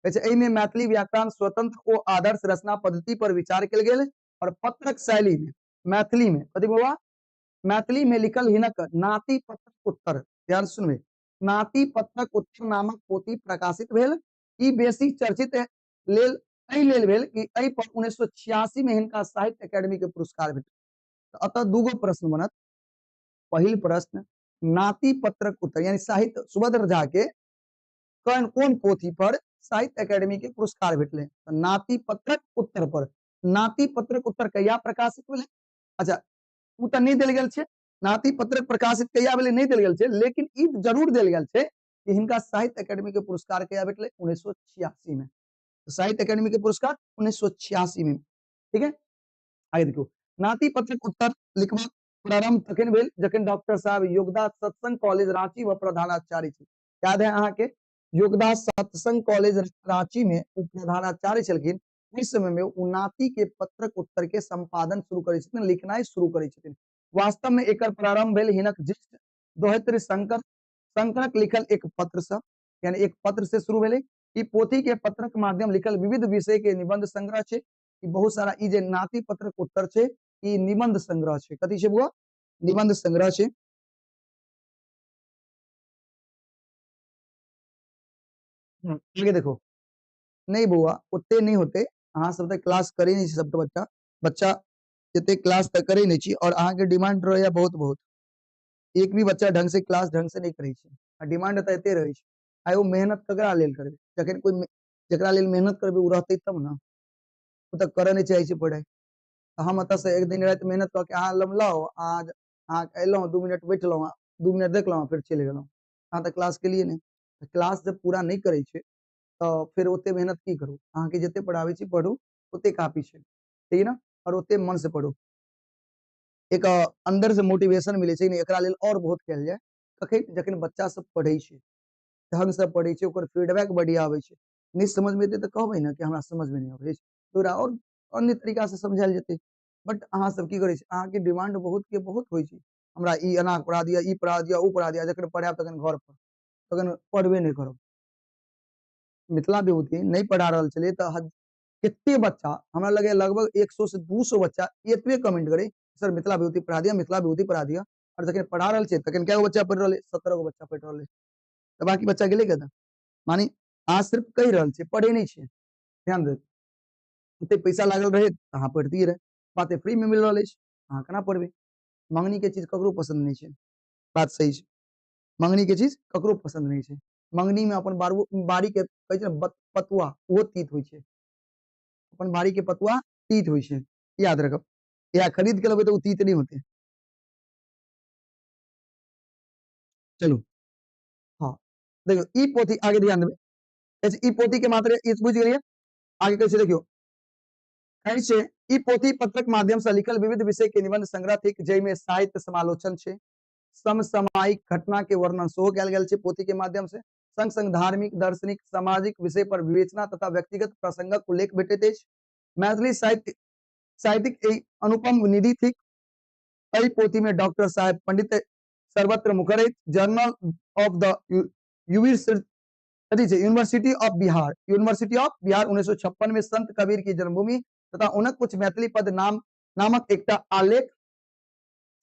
कहै छै एहिमे मैथिली व्याकरण स्वतंत्र ओ आदर्श रचना पद्धति पर विचार कयल गेल और पत्रक शैली में मैथिली में कथी बाबा मैथिली में लिखल हिनक नाती पत्रक उत्तर, ध्यान सुनबै, नाती पत्रक उत्तर नामक पोथी प्रकाशित भेल। ई बेसी चर्चित लेल एहि लेल भेल कि एहि पर 1986 में हिनका साहित्य अकेडमी के पुरस्कार भेटल। तऽ अतः दूगो प्रश्न बनत। पहिल प्रश्न, नाती पत्रक उत्तर यानी साहित्य सुभद्र झा के कोन कोन पोथी पर साहित्य अकेडमी के पुरस्कार भेटलै? तऽ नाती पत्रक उत्तर पर। नाती पत्रक उत्तर कहिया प्रकाशित भेलै? अच्छा, ओ तऽ नहि देल गेल छै। नाती पत्रक प्रकाशित कहिया भेलै नहि देल गेल छै, लेकिन ई जरूर देल गेल छै कि हिनका साहित्य अकेडमी के पुरस्कार कहिया भेटलै? 1986 में। साहित्य अकेडमी के पुरस्कार 1986 में। ठीक है, आगे देखियौ, नाती पत्रक उत्तर लिखबाक प्रारंभ तखन भेल जखन डॉक्टर साहब योगदा सत्संग कॉलेज रांची में प्रधानाचार्य छी। याद है अहाँके, योगदा सत्संग कॉलेज रांची में ओ प्रधानाचार्य छलखिन। ओहि समय में ओ नाती के पत्रक उत्तर के संपादन शुरू करै छथिन, लिखनाइ शुरू करै छथिन। वास्तव में एकर प्रारंभ भेल हिनक ज्येष्ठ दोहत्र शंकर शंकरक लिखल एक पत्र से, यानी एक पत्र से शुरू भेलै। ई पोथी के पत्रक माध्यम लिखल विविध विषय के निबंध संग्रह छै। ई बहुत सारा ई जे नाती पत्रक उत्तर छै, ई निबंध संग्रह छै। कथी छै बुआ? निबंध संग्रह छै। आगे देखो। नहीं बौआ, ओते नहीं होते, अहाँ सब तऽ क्लास करे नहीं छी, सबटा बच्चा बच्चा जते क्लास तऽ करे नहीं छी और अहाँ के डिमांड रहैया बहुत बहुत। एक भी बच्चा ढंग से क्लास ढंग से नहीं करै छै आ डिमांड तऽ एते रहै छै। आ ओ मेहनत ककरा लेल करबै? जखन कोइ जकरा लेल मेहनत करबै ओ रहतै तब ने। ओ तऽ करऽ नहि चाहै छै पढ़ाइ। तऽ हम एतऽ से एक दिन राति मेहनत कऽ के अहाँ लग लाउ, अहाँ अयलहुँ, 2 मिनट बैठलहुँ, 2 मिनट देखलहुँ, फेर चलि गेलहुँ। अहाँ तऽ क्लास केलियै नहि। तऽ क्लास जब पूरा नहि करै छै तऽ फेर ओते मेहनत की करू? अहाँके जते पढ़ाबै छी पढ़ू, ओते काफी छै। ठीक ने? और ओते मन से पढ़ू। एक अंदर से मोटिवेशन मिलै छै, एकरा लेल और बहुत कयल जाय। कखन? जखन बच्चा सब पढ़ै छै, ढंग से पढ़ै छै, ओकर फीडबैक बढ़िया आबै छै। नहि समझ में एतै तऽ कहबै ने कि हमरा समझ में नहि आबै छै, तोरा और अन्य तरीका से समझायल जेतै। बट अहाँ सब की करै छी? अहाँके डिमांड बहुत के बहुत होइ छै, हमरा ई एना पढ़ा दिअ, ई पढ़ा दिअ, ओ पढ़ा दिअ। जखन पढ़ायब तखन घर पर तखन पढ़बे नहि करब। मिथिला विभूति नहीं पढ़ा रहल छलियै तऽ कते बच्चा हमरा लगे लगभग 100 से 200 बच्चा एतबे कमेंट करे, सर मिथिला विभूति पढ़ा दिया, मिथिला विभूति पढ़ा दिया। और जखन पढ़ा रहल छियै तखन कए गो बच्चा पढ़ि रहल, 17 गो बच्चा पढ़ि रहल। तऽ बाकी बच्चा गेलै कतऽ? माने अहाँ सिर्फ कहि रहल छियै, पढ़े नहि छियै। ध्यान देब, ओते पैसा लागल रहे तऽ अहाँ पढ़तियै रहे, बाते फ्री में मिल रहल अछि, अहाँ केना पढ़बै? मंगनी के चीज ककरो पसंद नहीं छै, बात सही छै। मंगनी के चीज ककरो पसंद नहीं छै। मंगनी में अपन बाड़ी के कहै छै ने पतुआ, ओहो तीत होइ छै। अपन बाड़ी के पतुआ तीत होइ छै, याद रखब। या खरीद के लेबै तऽ ओ तीत नहीं होते। चलू हाँ देखियौ ई पोथी आगे ध्यान देबै। ई पोथी के मात्र ई बुझि गेलियै। आगे कैसे देखियौ, कहै छै ई पोथी पत्रक माध्यम से लिखल विविध विषय के निबंध संग्रह थिक, जाहिमे साहित्य समालोचन छै, समसामयिक घटना के वर्णन सेहो कयल गेल छै पोथी के माध्यम से, संग संग धार्मिक, दार्शनिक, सामाजिक विषय पर विवेचना तथा व्यक्तिगत प्रसंगक उल्लेख भेटैत अछि। मैथिली साहित्य साहित्यिक एहि अनुपम निधि थिक। एहि पोथी में डॉक्टर साहेब पंडित सर्वत्र मुखर अछि। Journal of the university of Bihar, university of Bihar 1956 में संत कबीर की जन्मभूमि तथा उनक कुछ मैथिली पद नामक एकटा आलेख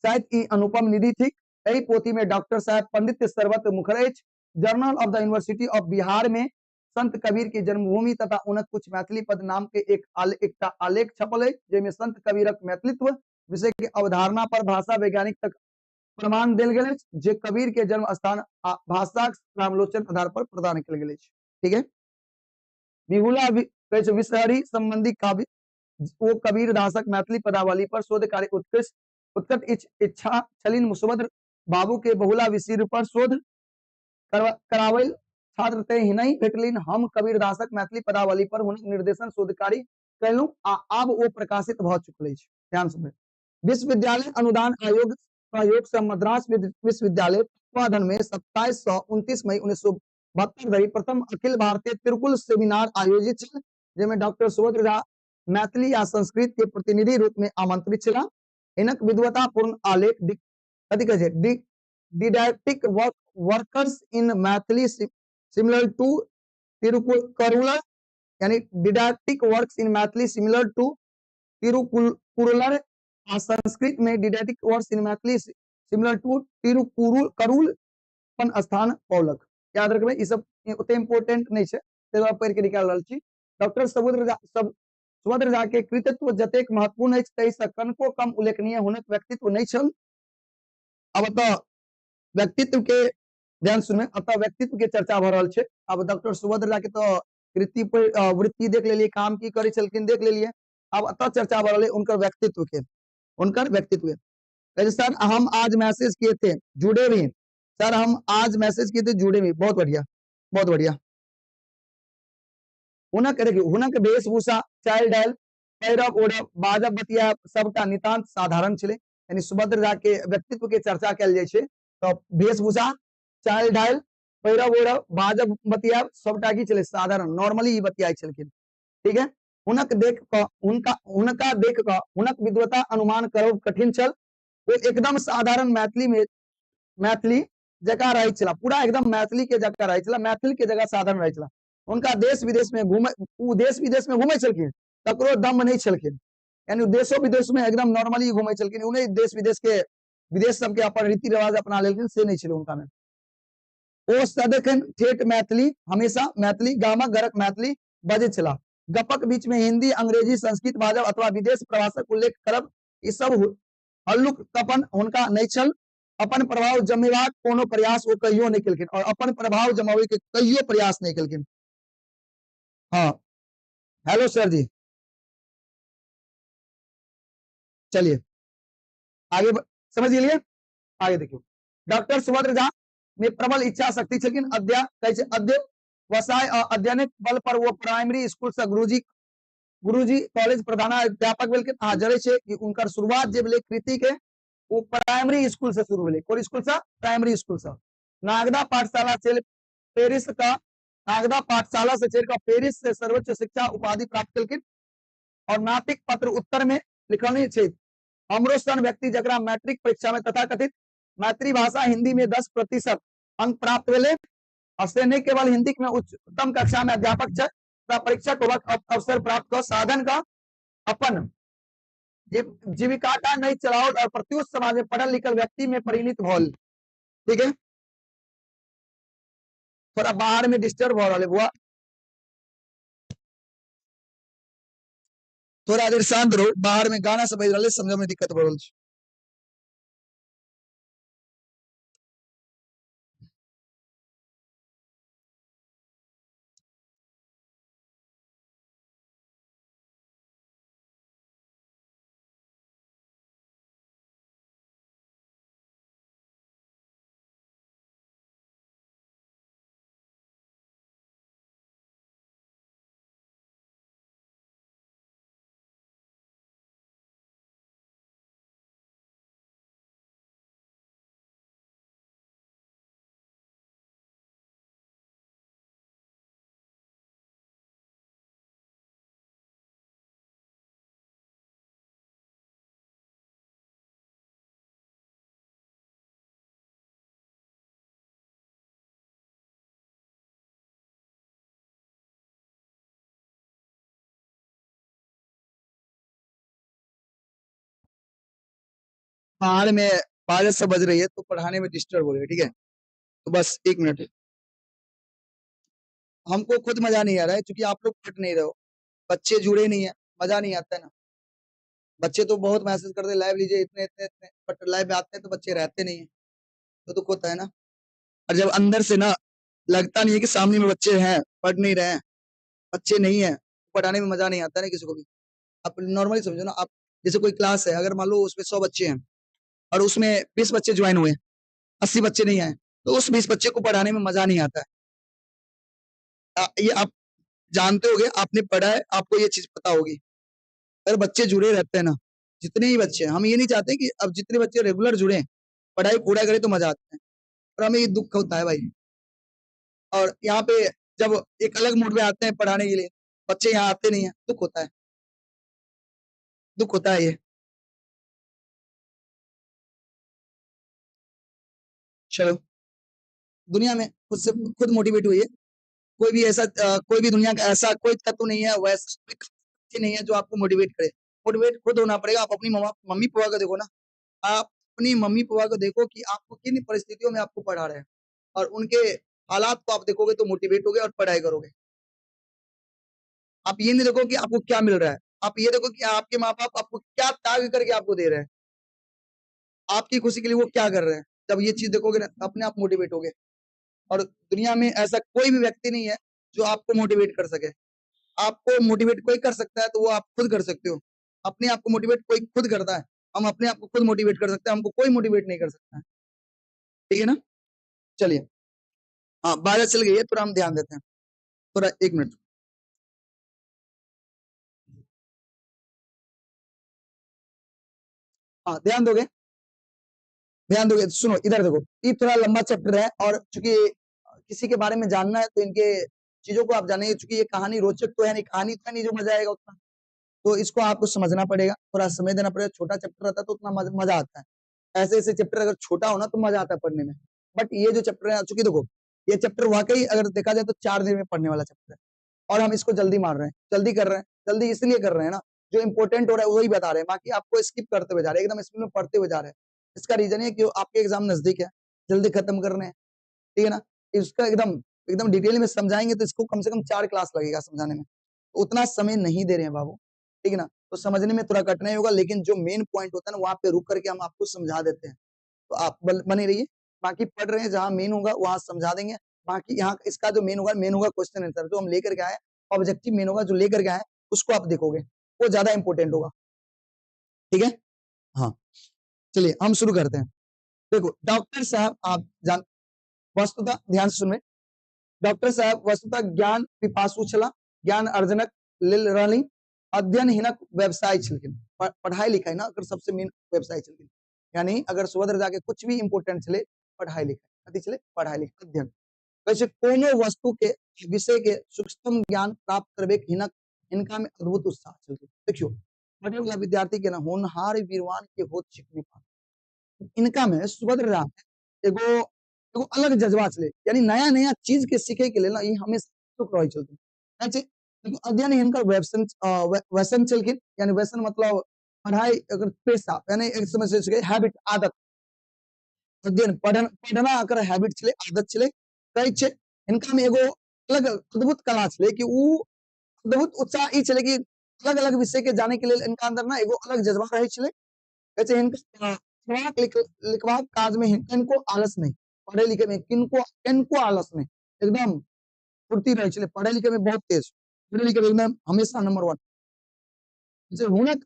शायद ई अनुपम निधि थिक। एहि पोथी में डॉक्टर साहेब पंडित सर्वत्र मुखर अछि। Journal of the university of Bihar में संत कबीर की जन्मभूमि तथा उनक कुछ मैथिली पद नाम के एकटा आलेख छपल अछि, जाहिमे संत कबीरक मैथिलीत्व विषय के अवधारणा पर भाषा वैज्ञानिक तक प्रमाण देल गेल अछि, जे कबीर के जन्म स्थान आ भाषाक रामलोचन आधार पर प्रदान कयल गेल अछि। ठीक है, बिहुला कहै छै विषहरी संबंधी काव्य ओ कबीर दासक मैथिली पदावली पर शोध कार्य उत्कृष्ट उत्कट इच्छा छलिन। सुभद्र बाबू के बहुला विषय पर शोध करावल छात्र ते ही नहीं भेटलिन। हम कबीर दासक मैथिली पदावली पर हुनक निर्देशन शोध कार्य कयलहुँ आ आब ओ प्रकाशित भऽ चुकल अछि। ध्यान सुनबै, विश्वविद्यालय अनुदान आयोग सहयोग से मद्रास विश्वविद्यालय तत्वाधान में 27 से 29 मई 1972 धरि प्रथम अखिल भारतीय तिरुकुल सेमिनार आयोजित छल, जाहिमे डॉक्टर सुभद्र झा मैथिली आ संस्कृत के प्रतिनिधि रूप में आमंत्रित छलाह। हिनक विद्वतापूर्ण आलेख कथी कहै छै didactic workers in Maithili similar to Tirukkural, यानी didactic works in Maithili similar to Tirukkural आ संस्कृत में didactic works in Maithili similar to Tirukkural अपन स्थान पौलक। याद रखबै, ई सब ओते इम्पोर्टेंट नहीं छै, ताहि दुआरे पढ़ि के निकालि रहल छी। डॉक्टर सुभद्र झा के कृतित्व जतेक महत्वपूर्ण अछि ताहिसँ कनको कम उल्लेखनीय हुनक व्यक्तित्व नहि छल। अब एतऽ व्यक्तित्व के ध्यान सुनबै, एतऽ व्यक्तित्व के चर्चा भऽ रहल छै। अब डॉक्टर सुभद्र झा के तऽ कृति पर वृत्ति देख लेलियै, काम की करै छलखिन देख लेलियै। अब एतऽ चर्चा भऽ रहल है उनकर व्यक्तित्व के, उनकर व्यक्तित्व के। कहै छै, सर हम आज मैसेज किए थे जुड़े भी, सर हम आज मैसेज किए थे जुड़े भी। बहुत बढ़िया, बहुत बढ़िया। हुनक देखियौ, हुनक वेशभूषा, चालि ढालि, पहिरब ओढ़ब, बाजब बतियाब सबटा नितांत साधारण छलै। यानी सुभद्र झा के व्यक्तित्व के चर्चा कयल जाइ छै तऽ वेशभूषा, चालि ढालि, पहिरब ओढ़ब, बाजब बतियाब सबटा की छलै साधारण, नॉर्मली ई बतियाइ छलखिन। ठीक है, हुनक देख कऽ हुनका हुनका देख कऽ हुनक विद्वता अनुमान करब कठिन छल। ओ एकदम साधारण मैथिली में मैथिली जकाँ रहै छलाह, पूरा एकदम मैथिली के जकाँ रहै छलाह, मैथिल के जगह साधारण रहै छलाह। हुनका देश विदेश में घूमे, ओ देश विदेश में घूमै छलखिन, तकरो दम नहीं छलखिन। यानी देशो विदेश में एकदम नॉर्मली घूमै छलखिन। उ नहीं देश विदेश के विदेश सबके अपन रीति रिवाज अपना लेलखिन, से नहीं छलै हुनका में। ओ सदिखन ठेठ मैथिली, हमेशा मैथिली, गामक घरक मैथिली बजै छलाह। गपक बीच में हिंदी, अंग्रेजी, संस्कृत बाजब अथवा विदेश प्रवासक उल्लेख करब, ई सब हल्लुक कपन हुनका नहीं छल। अपन प्रभाव जमेबाक कोनो प्रयास ओ कहियो नहीं केलखिन और अपन प्रभाव जमाबै के कहियो प्रयास नहीं केलखिन। हाँ हेलो सर जी, चलिए आगे समझ गेलिए। आगे देखियो, डॉक्टर सुभद्र झा में प्रबल इच्छा शक्ति छलखिन। कहै छै अध्यवसाय आ अध्ययनक बल पर वो प्राइमरी स्कूल से गुरुजी कॉलेज प्रधानाध्यापक भेलखिन। अहाँ जनै छियै कि उनकर शुरुआत जे भेलै कृति के, वो प्राइमरी स्कूल से शुरू भेलै। कोन स्कूल से? प्राइमरी स्कूल से। नागदा पाठशाला से पेरिस का, नागदा पाठशाला से चढ़ कऽ पेरिस से सर्वोच्च शिक्षा उपाधि प्राप्त केलखिन और नातिक पत्र उत्तर में लिखलनि छै, हमरो सन व्यक्ति जकरा मैट्रिक परीक्षा में तथाकथित मातृभाषा हिंदी में 10% अंक प्राप्त भेलै, और से नहीं केवल हिंदी में उच्चतम कक्षा में अध्यापक छै, परीक्षक होबाक अवसर प्राप्त कऽ साधन का अपन जीविका का नहीं चलाओ और प्रत्युत समाज में पढ़ल लिखल व्यक्ति में परिणित भल। ठीक है, थोड़ा बाहर में डिस्टर्ब हो रहा है बुआ, थोड़ा देर शांत रहो, बाहर में गाना सब बज रहा है, समझ में दिक्कत हो रहा है। बाहर में बारिश से बज रही है तो पढ़ाने में डिस्टर्ब हो रही है। ठीक है, तो बस 1 मिनट, हमको खुद मजा नहीं आ रहा है क्योंकि आप लोग पढ़ नहीं रहे हो, बच्चे जुड़े नहीं है, मजा नहीं आता है ना। बच्चे तो बहुत मैसेज करते लाइव लीजिए इतने इतने इतने, बट लाइव में आते हैं तो बच्चे रहते नहीं है, तो दुख होता है ना। और जब अंदर से ना लगता नहीं है कि सामने में बच्चे हैं, पढ़ नहीं रहे हैं, बच्चे नहीं है, पढ़ाने में मजा नहीं आता है ना किसी को भी। आप नॉर्मली समझो ना, आप जैसे कोई क्लास है, अगर मान लो उसमें 100 बच्चे हैं और उसमें 20 बच्चे ज्वाइन हुए, 80 बच्चे नहीं आए, तो उस 20 बच्चे को पढ़ाने में मजा नहीं आता है। ये आप जानते होगे, आपने पढ़ा है, आपको ये चीज पता होगी। अगर बच्चे जुड़े रहते हैं ना, जितने ही बच्चे हैं, हम ये नहीं चाहते कि अब जितने बच्चे रेगुलर जुड़े पढ़ाई पूरा करें तो मजा आता है, और हमें ये दुख होता है भाई। और यहाँ पे जब एक अलग मूड में आते हैं पढ़ाने के लिए, बच्चे यहाँ आते नहीं है, दुख होता है, दुख होता है ये। चलो, दुनिया में खुद से खुद मोटिवेट हुई है, कोई भी ऐसा कोई भी दुनिया का ऐसा कोई तत्व नहीं है, वैसा नहीं है जो आपको मोटिवेट करे। मोटिवेट खुद होना पड़ेगा। आप अपनी मम्मी पापा को देखो ना, आप अपनी मम्मी पापा को देखो कि आपको किन परिस्थितियों में आपको पढ़ा रहे हैं, और उनके हालात को आप देखोगे तो मोटिवेट होगे और पढ़ाई करोगे। आप ये नहीं देखो कि आपको क्या मिल रहा है, आप ये देखो कि आपके माँ बाप आपको क्या त्याग करके आपको दे रहे हैं, आपकी खुशी के लिए वो क्या कर रहे हैं। जब ये चीज देखोगे ना, अपने आप मोटिवेट होगे। और दुनिया में ऐसा कोई भी व्यक्ति नहीं है जो आपको मोटिवेट कर सके। आपको मोटिवेट कोई कर सकता है तो वो आप खुद कर सकते हो। अपने आप को मोटिवेट कोई खुद करता है, हम अपने आप को खुद मोटिवेट कर सकते हैं, हमको कोई मोटिवेट नहीं कर सकता है। ठीक है ना। चलिए, हाँ बारिश चल गई है, थोड़ा हम ध्यान देते हैं, थोड़ा 1 मिनट। हाँ ध्यान दोगे, ध्यान दोगे, सुनो इधर देखो, ये थोड़ा लंबा चैप्टर है और चूंकि किसी के बारे में जानना है तो इनके चीजों को आप जानेंगे। चूंकि ये कहानी रोचक तो है नहीं, कहानी तो नहीं जो मजा आएगा उतना, तो इसको आपको समझना पड़ेगा, थोड़ा समय देना पड़ेगा। छोटा चैप्टर रहता है तो उतना मजा आता है। ऐसे ऐसे चैप्टर अगर छोटा हो ना तो मजा आता है पढ़ने में। बट ये जो चैप्टर है, चूंकि देखो ये चैप्टर वाकई अगर देखा जाए तो 4 दिन में पढ़ने वाला चैप्टर है, और हम इसको जल्दी मार रहे हैं, जल्दी कर रहे हैं, जल्दी इसलिए कर रहे हैं ना, जो इम्पोर्टेंट हो रहा है वही बता रहे हैं, बाकी आपको स्किप करते हुए जा रहे हैं, एकदम स्पीड में पढ़ते हुए जा रहे हैं। इसका रीजन है कि आपके एग्जाम नजदीक है, जल्दी खत्म करने हैं, ठीक है ना। इसका एकदम एकदम डिटेल में समझाएंगे तो इसको कम से कम 4 क्लास लगेगा समझाने में, तो उतना समय नहीं दे रहे हैं बाबू, ठीक है ना। तो समझने में थोड़ा कठिनाई होगा, लेकिन जो मेन पॉइंट होता है ना वहां पे रुक करके हम आपको समझा देते हैं, तो आप बने रहिए। बाकी पढ़ रहे हैं, जहाँ मेन होगा वहां समझा देंगे। बाकी यहाँ इसका जो मेन होगा, मेन होगा क्वेश्चन आंसर जो हम लेकर के आए, ऑब्जेक्टिव मेन होगा जो लेकर के आए, उसको आप देखोगे, वो ज्यादा इंपॉर्टेंट होगा, ठीक है। हाँ चलिए हम शुरू करते हैं। देखो डॉक्टर साहब, आप जान वस्तुतः ध्यान से सुनवे, डॉक्टर साहब वस्तुतः ज्ञान पिपासु छला, ज्ञान अर्जनक लेल रहली, अध्ययन हिनक व्यवसाय छलखिन, पढ़ाई लिखाई ना अगर सबसे मेन व्यवसाय छलखिन, यानी अगर सुभद्र जाके कुछ भी इंपोर्टेंट छले पढ़ाई लिखाई, अति छले पढ़ाई लिखाई अध्ययन। कैसे कोनो वस्तु के विषय के सूक्ष्म ज्ञान प्राप्त करबे हिनक इनका में अद्भुत उत्साह छलखिन। देखियो पढ़े वाला विद्यार्थी के ना होनहार वीरवान के होत छिकनी पान, इनका में सुभद्र राम एगो एगो अलग जज्बा छलै, यानी नया नया चीज के सीखे के लेल ई हमेशा उत्सुक रहै छलखिन। अध्ययन हिनकर व्यसन छलखिन, यानी व्यसन मतलब पढ़ाई एकर पेशा, यानी एक समय से हैबिट, आदत। अध्ययन पढ़ना एकर हैबिट छलै, आदत छलै। कहै छै हिनका में एगो अलग अद्भुत कला छलै कि उ अद्भुत उत्साह ई छलै कि अलग अलग विषय के जाने के लेल इनका अंदर ना एगो अलग जज्बा रहै छलै। कहै छै हिनका लिखबाक काज में किनको आलस नहीं, पढ़े लिखे में किनको आलस नहीं, एकदम फुर्ती रहै छलै, पढ़े लिखे में बहुत तेज, पढ़े लिखे में एकदम हमेशा नंबर 1। जे हुनक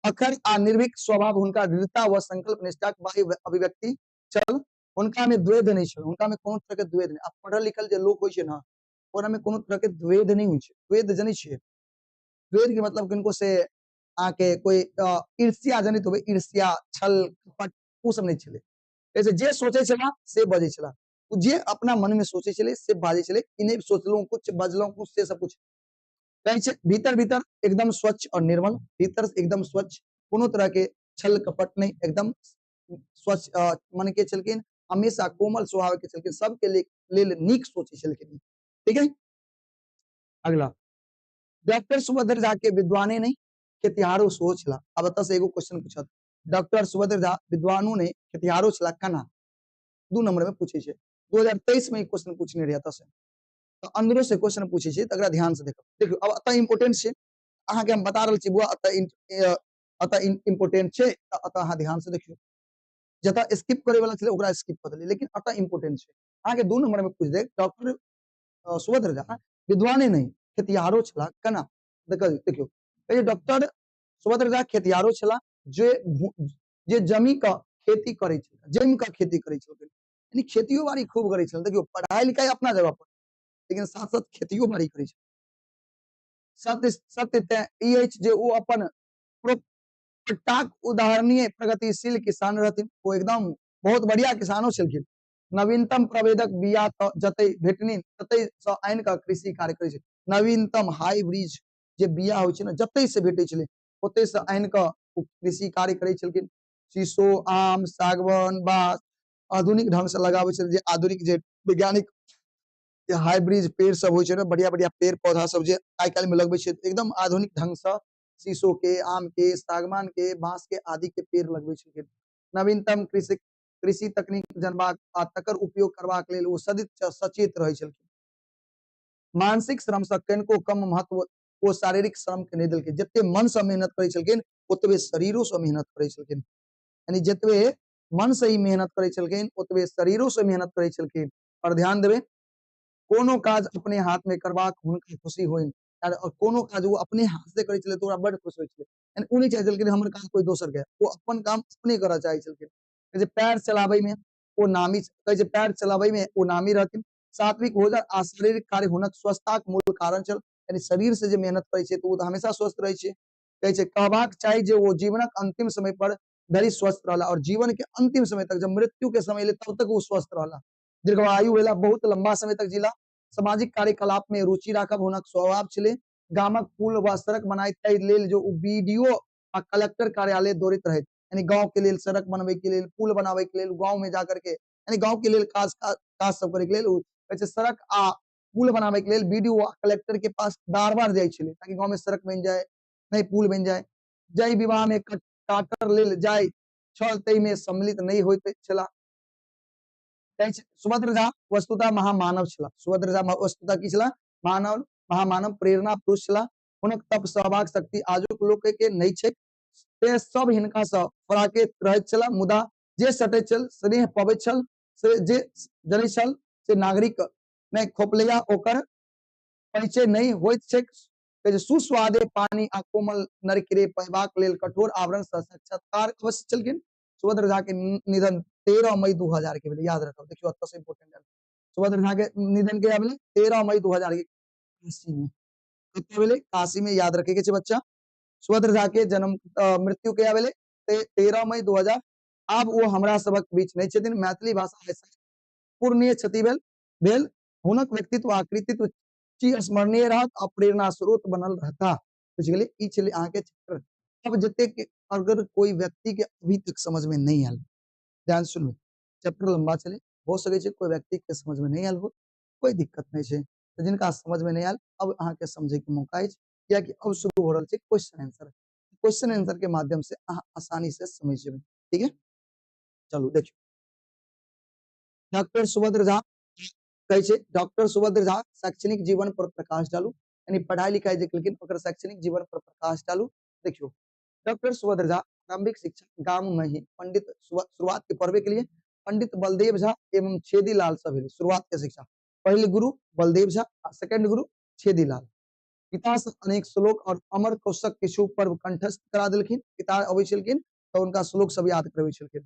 अखर आ निर्भीक स्वभाव हुनका दृढ़ता व संकल्प निष्ठा के बाह्य अभिव्यक्ति छल। हुनका में द्वेध नहीं छल, हुनका में कोनो तरह के द्वेध नहीं। आ पढ़ल लिखल जे लोक होइ छै ना, ओकरा में कोनो तरह के द्वेध नहीं होइ छै। द्वेध जनै छियै? द्वेध के मतलब किनको से आके कोई ईर्ष्या जनित होबे, ईर्ष्या, छल, कपट, उ सब नहीं छलै। जैसे जे सोचे छला से बजै छला, उ जे अपना मन में सोचे छलै से बाजै छलै, ई नहीं सोचलहुँ कुछ बजलहुँ कुछ, से सब कुछ। कहै छै भीतर भीतर एकदम स्वच्छ और निर्मल, भीतर एकदम स्वच्छ, कोनो तरह के छल कपट नहीं, एकदम स्वच्छ मन के छलखिन, हमेशा कोमल स्वभाव के छलखिन, सबके लेल नीक सोचै छलखिन। ठीक है, अगला डॉक्टर सुभद्र झा के विद्वाने नहीं खेतिहारो सेहो छला। अब एतऽ से एगो क्वेश्चन पूछत, डॉक्टर सुभद्र झा विद्वानो नहीं खेतिहारो छला केना? 2 नंबर में पूछे छै, 2023 में ई क्वेश्चन पूछने रहे एतऽ से, तऽ अंदरो से क्वेश्चन पूछे छै, तकरा ध्यान से देखब। देखियौ अब एतऽ इम्पोर्टेंट छै, अहाँके हम बता रहल छी बुआ, एतऽ इम्पोर्टेंट छै, तऽ एतऽ अहाँ ध्यान से देखियौ। जतऽ स्किप करे वाला छलै ओकरा स्किप कऽ देलियै, लेकिन एतऽ इम्पोर्टेंट छै। अहाँके 2 नंबर में पूछि देत डॉक्टर सुभद्र झा विद्वाने नहीं खेतिहारो छला केना? देखियौ डॉक्टर सुभद्र झा खेतिहारो छला, जे जमी का खेती करै छला, जमि कऽ खेती करै छलखिन, यानी खेतियो बाड़ी खूब करै छल। देखियौ पढ़ाई लिखाई अपना जगह पर, लेकिन साथ साथ खेतियो बाड़ी करै छल। सत्य सत्य तें ई अछि जे ओ अपन पट्टाक उदाहरणीय प्रगतिशील किसान रहथिन, ओ एकदम बहुत बढ़िया किसानो छलखिन। नवीनतम प्रभेदक बिया जतै भेटनी ततै सँ आनि कऽ कृषि कार्य करै छै। नवीनतम हाइब्रिड जे बिया होइ छै ने, जतै से भेटै छलै ओतै से आनि कऽ ओ कृषि कार्य करै छलखिन। शीशो, आम, सागवान, बाँस आधुनिक ढंग से लगाबै छलै। जे आधुनिक जे वैज्ञानिक हाइब्रिड पेड़ सब होइ छै ने, बढ़िया बढ़िया पेड़ पौधा सब जे आइ काल्हि में लगबै छै, एकदम आधुनिक ढंग से शीशो के, आम के, सागवान के, बांस के आदि के पेड़ लगबै छलखिन। नवीनतम कृषि तकनीक जनबाक आ तकर उपयोग करबाक लेल ओ सदित सचेत रहै छलखिन। मानसिक श्रम से कनिको कम महत्व ओ शारीरिक श्रम के नहि देलखिन। जते मन से मेहनत करै छलखिन ओतबे शरीरो से मेहनत करै छलखिन, यानी जतबे मन से ही मेहनत करै छलखिन ओतबे शरीरो से मेहनत करै छलखिन। और ध्यान देबै, कोनो काज अपने हाथ में करबाक हुनका खुशी होइन, और कोनो काज ओ अपने हाथ से करै छलै तऽ ओकरा बड खुश होइ छलै। यानी ओ नहि चाहै छलखिन हमर काम कोइ दोसर के, ओ अपन काम अपने करऽ चाहै छलखिन। कहै छै पैर चलाबै में ओ नामी, कहै छै पैर चलाबै में ओ नामी रहथिन। सात्विक भोजन आ शारीरिक कार्य हुनक स्वस्थताक मूल कारण छल, यानी शरीर से जे मेहनत करै छै तऽ ओ तऽ हमेशा स्वस्थ रहै छै। कहै छै कहबाक चाही जे ओ जीवनक अंतिम समय पर धरि स्वस्थ रहला, और जीवन के अंतिम समय तक जब मृत्यु के समय एलै तब तक ओ स्वस्थ रहला। दीर्घायु भेला, बहुत लंबा समय तक जीला। सामाजिक कार्यकलाप में रुचि राखब हुनक स्वभाव छलै। गामक पुल व सड़क बनाय ताहि लेल जो ओ बी.डी.ओ आ कलेक्टर कार्यालय दौड़ैत रहैत, यानी गांव के लेल सड़क बनबै के लेल, पुल बनाबै के लेल, गांव में जा करके, यानी गांव के लेल काज काज सब करे के लेल, कहै छै सड़क आ पुल बनाबै के लेल बी.डी.ओ आ कलेक्टर के पास बार बार जाइ छलै, ताकि गांव में सड़क बनि जाए, नहीं पुल बनि जाए। जाहि विवाह में काटर लेल जाय छल ताहि में सम्मिलित नहीं होइत छला। सुभद्र झा वस्तुतः महामानव छला। सुभद्र झा वस्तुतः की छला? मानव, महामानव प्रेरणा पुरुष छला। हुनक तप सहबाक शक्ति आजुक लोक के नहीं छै, ते सब हिनका सँ फराके रहैत छला। मुदा जे सटैत छल, स्नेह पबैत छल, से जे जनै छल से नागरिक नहि खोपलैया, ओकर परिचय नहीं होइत छैक। सुस्वादे पानी आ कोमल नरकिरे पयबाक लेल कठोर आवरण सँ साक्षात्कार अवश्य छलखिन। सुभद्र झा के निधन 13 मई 2000 के भेलै, याद रखब। देखियौ एतऽ से इम्पोर्टेंट है, सुभद्र झा के निधन के भेलै 13 मई 2000 के काशी में। कतऽ भेलै? काशी में, याद रखे के छै बच्चा। सुभद्र झा के जन्म मृत्यु के भेलै 13 मई 2000। आब ओ हमरा सबक बीच नहीं छथिन। मैथिली भाषा पूर्णीय क्षति भेल। हुनक व्यक्तित्व आ कृतित्व स्मरणीय रहत आ प्रेरणा स्रोत बनल रहता। बुझि गेलियै? ई छलै अहाँके चैप्टर। अब जतेक अगर कोई व्यक्ति के अभी तक समझ में नहीं आयल, ध्यान सुनू, चैप्टर लंबा छलै, हो सकै छै कोई व्यक्ति के समझ में नहीं आयल हो, कोई दिक्कत नहीं छै। तो जिनका समझ में नहीं आयल अब अहाँ के समझे के मौका अछि, कियाकि अब शुरू हो रहल छै क्वेश्चन आंसर। क्वेश्चन आंसर के माध्यम से अहाँ आसानी से समझ जेबै। ठीक है, चलू देखियौ। डॉक्टर सुभद्र झा कहै छै, डॉक्टर सुभद्र झा शैक्षणिक जीवन पर प्रकाश डालू, यानी पढ़ाई लिखाई जे केलखिन ओकर शैक्षणिक जीवन पर प्रकाश डालू। देखियौ, डॉक्टर सुभद्र झा प्रारंभिक शिक्षा गाम में ही पंडित शुरुआत के पढ़बे के लिए पंडित बलदेव झा एवं छेदीलाल से भेल। शुरुआत के शिक्षा पहले गुरु बलदेव झा, सेकंड गुरु छेदीलाल। पिता से अनेक श्लोक और अमर कोशक किछु पर्व कंठस्थ करा देलखिन। पिता अबै छलखिन तो उनका श्लोक सब याद करबै छलखिन।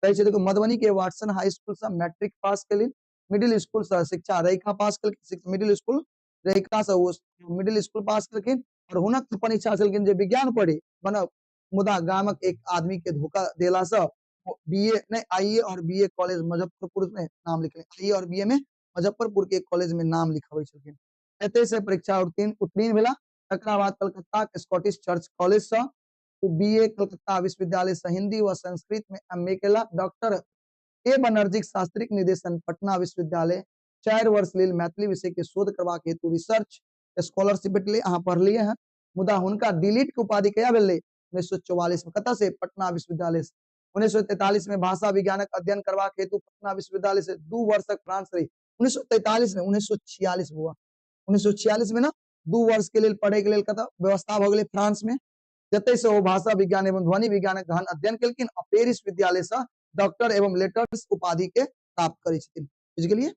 कहै छै देखो, मधुबनी के वाटसन हाई स्कूल से मैट्रिक पास केलनि, मिडिल स्कूल से शिक्षा रैका पास केलखिन, मिडिल स्कूल रैका से ओ मिडिल स्कूल पास केलखिन। और हुनक अपन इच्छा छलखिन जे विज्ञान पढ़ी बनब, मुदा गामक एक आदमी के धोखा देला से बी ए नहीं आई ए और बी ए कॉलेज मुजफ्फरपुर में नाम लिखलनि। आई ए और बी ए में मुजफ्फरपुर के कॉलेज में नाम लिखबै छलखिन। एतय से परीक्षा उत्तीर्ण भेला। तकरा बाद कलकत्ता के स्कॉटिश चर्च कॉलेज से ओ बी ए, कलकत्ता विश्वविद्यालय से हिंदी व संस्कृत में एम ए केला। डॉक्टर ए बनर्जी शास्त्रीक निर्देशन पटना विश्वविद्यालय 4 वर्ष लेल मैथिली विषय के शोध करबाक हेतु रिसर्च स्कॉलरशिप भेटलै। अहाँ पढ़लियै हँ, मुदा हुनका डिलीट के उपाधि कहिया भेलै? 1944 में। कतऽ से? पटना विश्वविद्यालय से। 1943 में भाषा विज्ञानक अध्ययन करबाक हेतु पटना विश्वविद्यालय से 2 वर्षक फ्रांस रही। 1943 में, 1946 हुआ, 1946 में ना 2 वर्ष के लेल पढ़े के लेल कतऽ व्यवस्था भऽ गेलै फ्रांस में, जतय से ओ भाषा विज्ञान एवं ध्वनि विज्ञानक गहन अध्ययन केलखिन आ पेरिस विद्यालय से डॉक्टर एवं लेटर्स उपाधि के प्राप्त करै छथिन। बुझि गेलियै?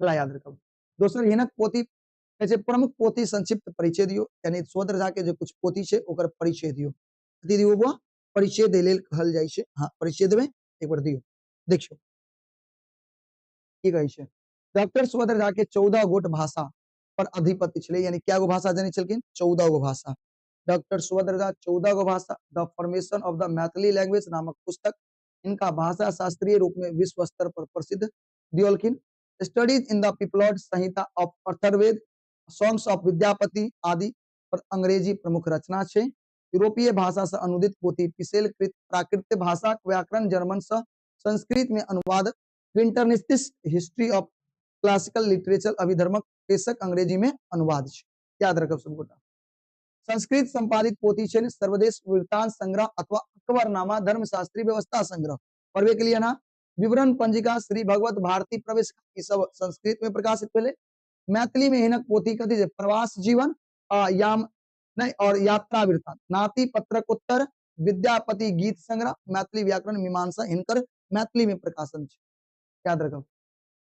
अगला याद रखब। दोसर हिनक पोथी कहै छै प्रमुख पोथी संक्षिप्त परिचय दियौ, यानी सुभद्र झा के जे कुछ पोथी छै ओकर परिचय दियौ। कथी दियौ बौआ? परिचय दै लेल कहल जाइ छै। हाँ, परिचय देबै, एक बार दियौ। देखियौ की कहै छै, डॉक्टर सुभद्र झा के 14 गोट भाषा पर अधिपति छलै, यानी क्या गो भाषा जानै छलखिन? 14 गो भाषा। डॉक्टर सुभद्र झा 14 गो भाषा, the formation of the Maithili language नामक पुस्तक इनका भाषा शास्त्रीय रूप में विश्व स्तर पर प्रसिद्ध दियलखिन। Studies in the Pippalad Samhita of Atharvaveda, songs of Vidyapati आदि पर अंग्रेजी प्रमुख रचना छै। यूरोपीय भाषा से अनुदित पोथी पिसेल कृत प्राकृत भाषा व्याकरण जर्मन से संस्कृत में अनुवाद, विंटरनिस्टिस हिस्ट्री ऑफ क्लासिकल लिटरेचर अभिधर्मक पेशक अंग्रेजी में अनुवाद छै। याद रखब सबगोटा। संस्कृत संपादित पोथी छै सर्वदेश वृत्तांत संग्रह अथवा अकबरनामा धर्मशास्त्री व्यवस्था संग्रह, पढ़बे के लिए ना। विवरण पंजिका श्री भगवत भारती प्रवेश ई सब संस्कृत में प्रकाशित भेलै। मैथिली में हिनक पोथी कथी छै? प्रवास जीवन याम नहीं और यात्रा वृत्तांत, नाती पत्रक उत्तर, विद्यापति गीत संग्रह, मैथिली व्याकरण मीमांसा हिनकर मैथिली में प्रकाशन छै। याद रखब।